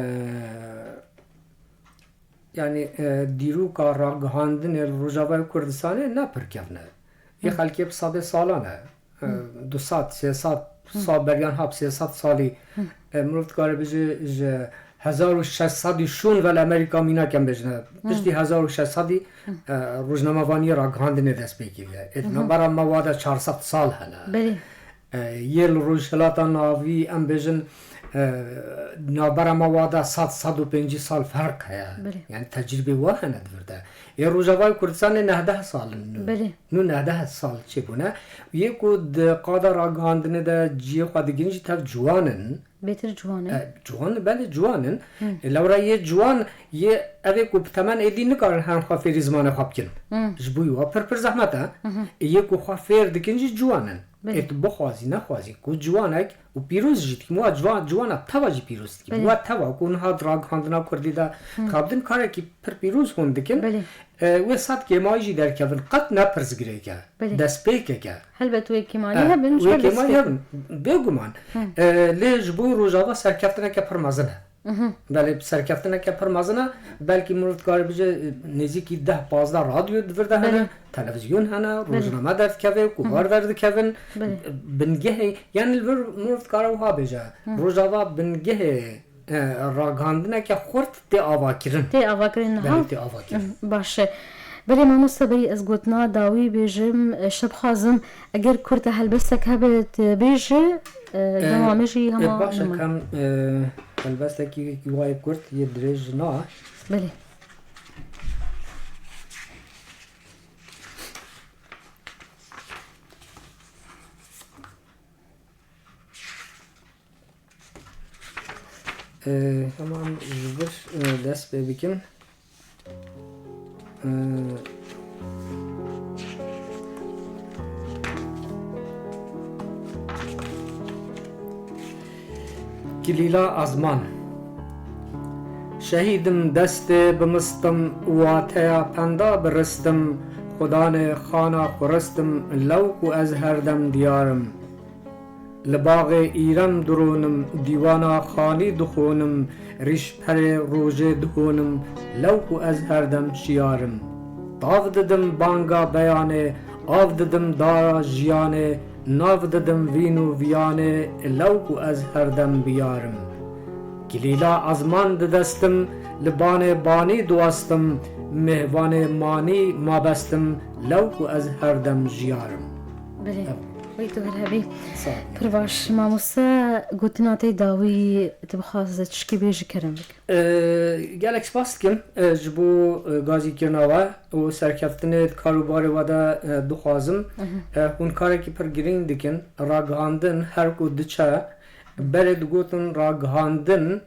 yanî, e, dîroka ragihandinê li Rojavayê Kurdistanê ne pir kevn e. Yê Hı. xelkê bi sedê salan e. E, Hı. du sed, sê sed Hı. sal beriyan ha bi sê sed salî. Hı. E, mirov dikare bêje ji hezar û şeş sedî şûn ve li Amerîka mînak em bêjine. Hı. Piştî hezar û şeş sedî, Hı. e, rojnamevaniyê ragihandinê dest pê kiriye. Ê, Hı hı. navbera me wa de çar sed sal hene. Belê. E, yê li Rojhilata Navî em bêjin, e, navbera me wa de sed, sed û pêncî sal ferq heye. Belê. Yani tecrîbê wa hene di vir de. Ê Rojavayê Kurdistanê nehdeh sal in. Belê. Nû nehdeh sal çêbûne. Yê ku di qada ragihandinê de cihê xwe digin jî tev ciwan in. Bêtir ciwan e. E, ciwan, belê ciwan in. Hı. E, lewra yê ciwan, yê evê ku bi temen êdî nikarin herin xwe fêrî zimanê xwe bikin. Hı. Ji bo wa pir pir zehmet e. Hı hı. E, yê ku xwe fêr dikin jî ciwan in. Belê. Ê tu bixwazî, nexwazî, ku ciwanek û pîroz jî dikim, wa ciwa-, ciwana teva jî pîroz dikim. Belê. Wa teva ku niha di ragihandina kurdî de Hı. dixabin karekî pir pîroz hûn dikin. Belê. E, wê sed kêmayî jî derkevin, qet ne pirsgirêk e. Belê. Destpêkek e. Helbet wê kêmayî E, hebin, ji wê ber kêmayî destpêk hebin, bêguman. Hı. E, lê ji bo Rojava serkeftineke pir mezin e. Mhm. Belê, serkeftineke pir mezin e. Belkî mirov dikare bije, e, nêzîkî deh pazdeh radyo di vir de hene, Belê. televîzyon hene, Belê. rojname derdikeve, Hı hı. kovar derdikevin. Belê. Bingehê, yani li vir mirov dikare wiha bêje. Hı. Rojava bingehê e, ragihandineke xurt tê avakirin. Tê avakirin, Belê, ha? tê avakirin. Hı, baş e. Belê, mamoste, berî ez gotina dawî bêjim, e, şebxwazim, eger kurte helbestek hebe, tu bêje, e, E, dema me jî e, hema baş e, nima. Em, e, helbestekî wayê kurt yê dirêj na. Belê. Ee, hemen ji vir, e, dest pê bikin. Ee, Kilîla Azman. Şehîdim destê bimistim, wateya penda biristim, xudanê xana xuristim, lewk û ez herdem diyar im. Li baxê îrem dironim, dîwana xanî dixonim, rîşperê rojê dihonim, lewk û ez herdem şiyar im. Tav didim banga beyanê, av didim dara jiyanê, nav didim vîn û viyanê, lewk û ez herdem biyar im. Kilîla ezman didestim, li banê banî diwestim, mêvanê manî mabestim, lewk û ez herdem jiyar im. Belê. Ev. Wê tu her hebî. Sağ ol. Pir baş. Mamoste, gotina te dawî, tu bixwazî tişkî bêjî, kerem bik. Ee, gelek spas dikim, e, ji bo, e, gazîkirina we û serkeftinê di kar û barê we de, e, dixwazim. Mhm. E, hûn karekî pir girîng dikin. Ragihandin her ku diçe, berê digotin ragihandin,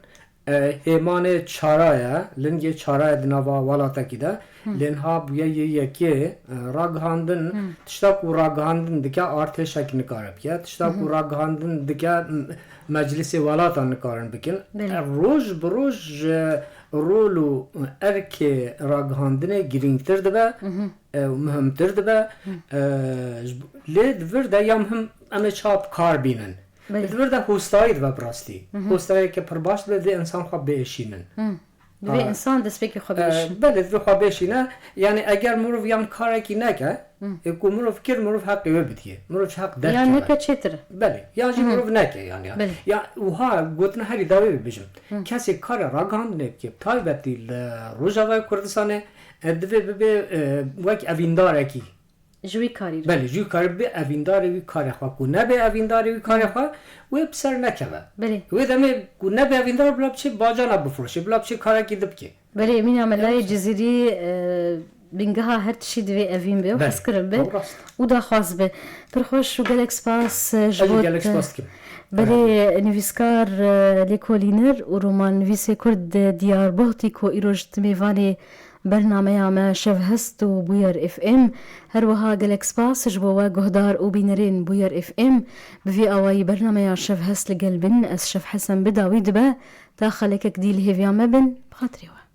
e, hêmanê çara ye, lingê çara ye di nava welatekî de. Hı. Lê niha bûye yê yekê, e, ragihandin, Hı. tişta ku ragihandin dike artêşek nikare bike, tişta ku Hı hı. ragihandin dike, m-, meclisê welatan nikarin bikin. Belê. E, roj bi roj, e, rol û erkê ragihandinê girîngtir dibe, Hı hı. e, muhimtir dibe. Hı. E, ji bo-, lê di vir de ya muhim em ê çawa bi kar bînin. Belê. Di vir de hostayî dibe bi rastî. Hı hı. Hostayeke pir baş dibe, divê insan xwe biêşînin. Hı. Divê Ha. insan destpêkê xwe E, biêşîne. Belê, divê xwe biêşîne. Yani eger mirov yan karekî neke, Hı. e, ku mirov kir, mirov heqê wê bidiyê. Mirov ji heq derkeve. Yan neke çêtir e. Belê. Yan jî Hı. mirov neke yani. Belê. Ya, wiha gotina herî dawî bibêjim. Hı. Kesê kare ragihandinê bike, taybetî li Rojavayê Kurdistanê, e, divê bibe, e, wek evîndarekî. Ji wî karî re. Belê, ji wî karî bi evîndarê wî karê xwe. Ku nebe evîndarê wî karê xwe, wê bi ser nekeve. Belê. Wê demê ku nebe evîndar, bila biçe bacana bifroşe, bila biçe karekî di bike. Belê, mîna melayê Cizîrî, e, bingeha her tişî divê evîn be û Belê, hezkirin be ew rast. û daxwaz be. Pir xweş û gelek spas, e, ji Ez jî bo gelek te. spas dikim. Belê, nivîskar, e, lêkolîner û romannivîsê kurd, e, Diyar Bohtî ku îro ji mêvanê Bernameya me Şevhest û Bûyer F M. Her wiha gelek spas ji bo we guhdar û bînerên Bûyer F M. Bi vî awayî bernameya Şevhest li gel bin, ez Şevhesen bi dawî dibe. Ta xelekek dî li hêviya me bin, bi xatirê we.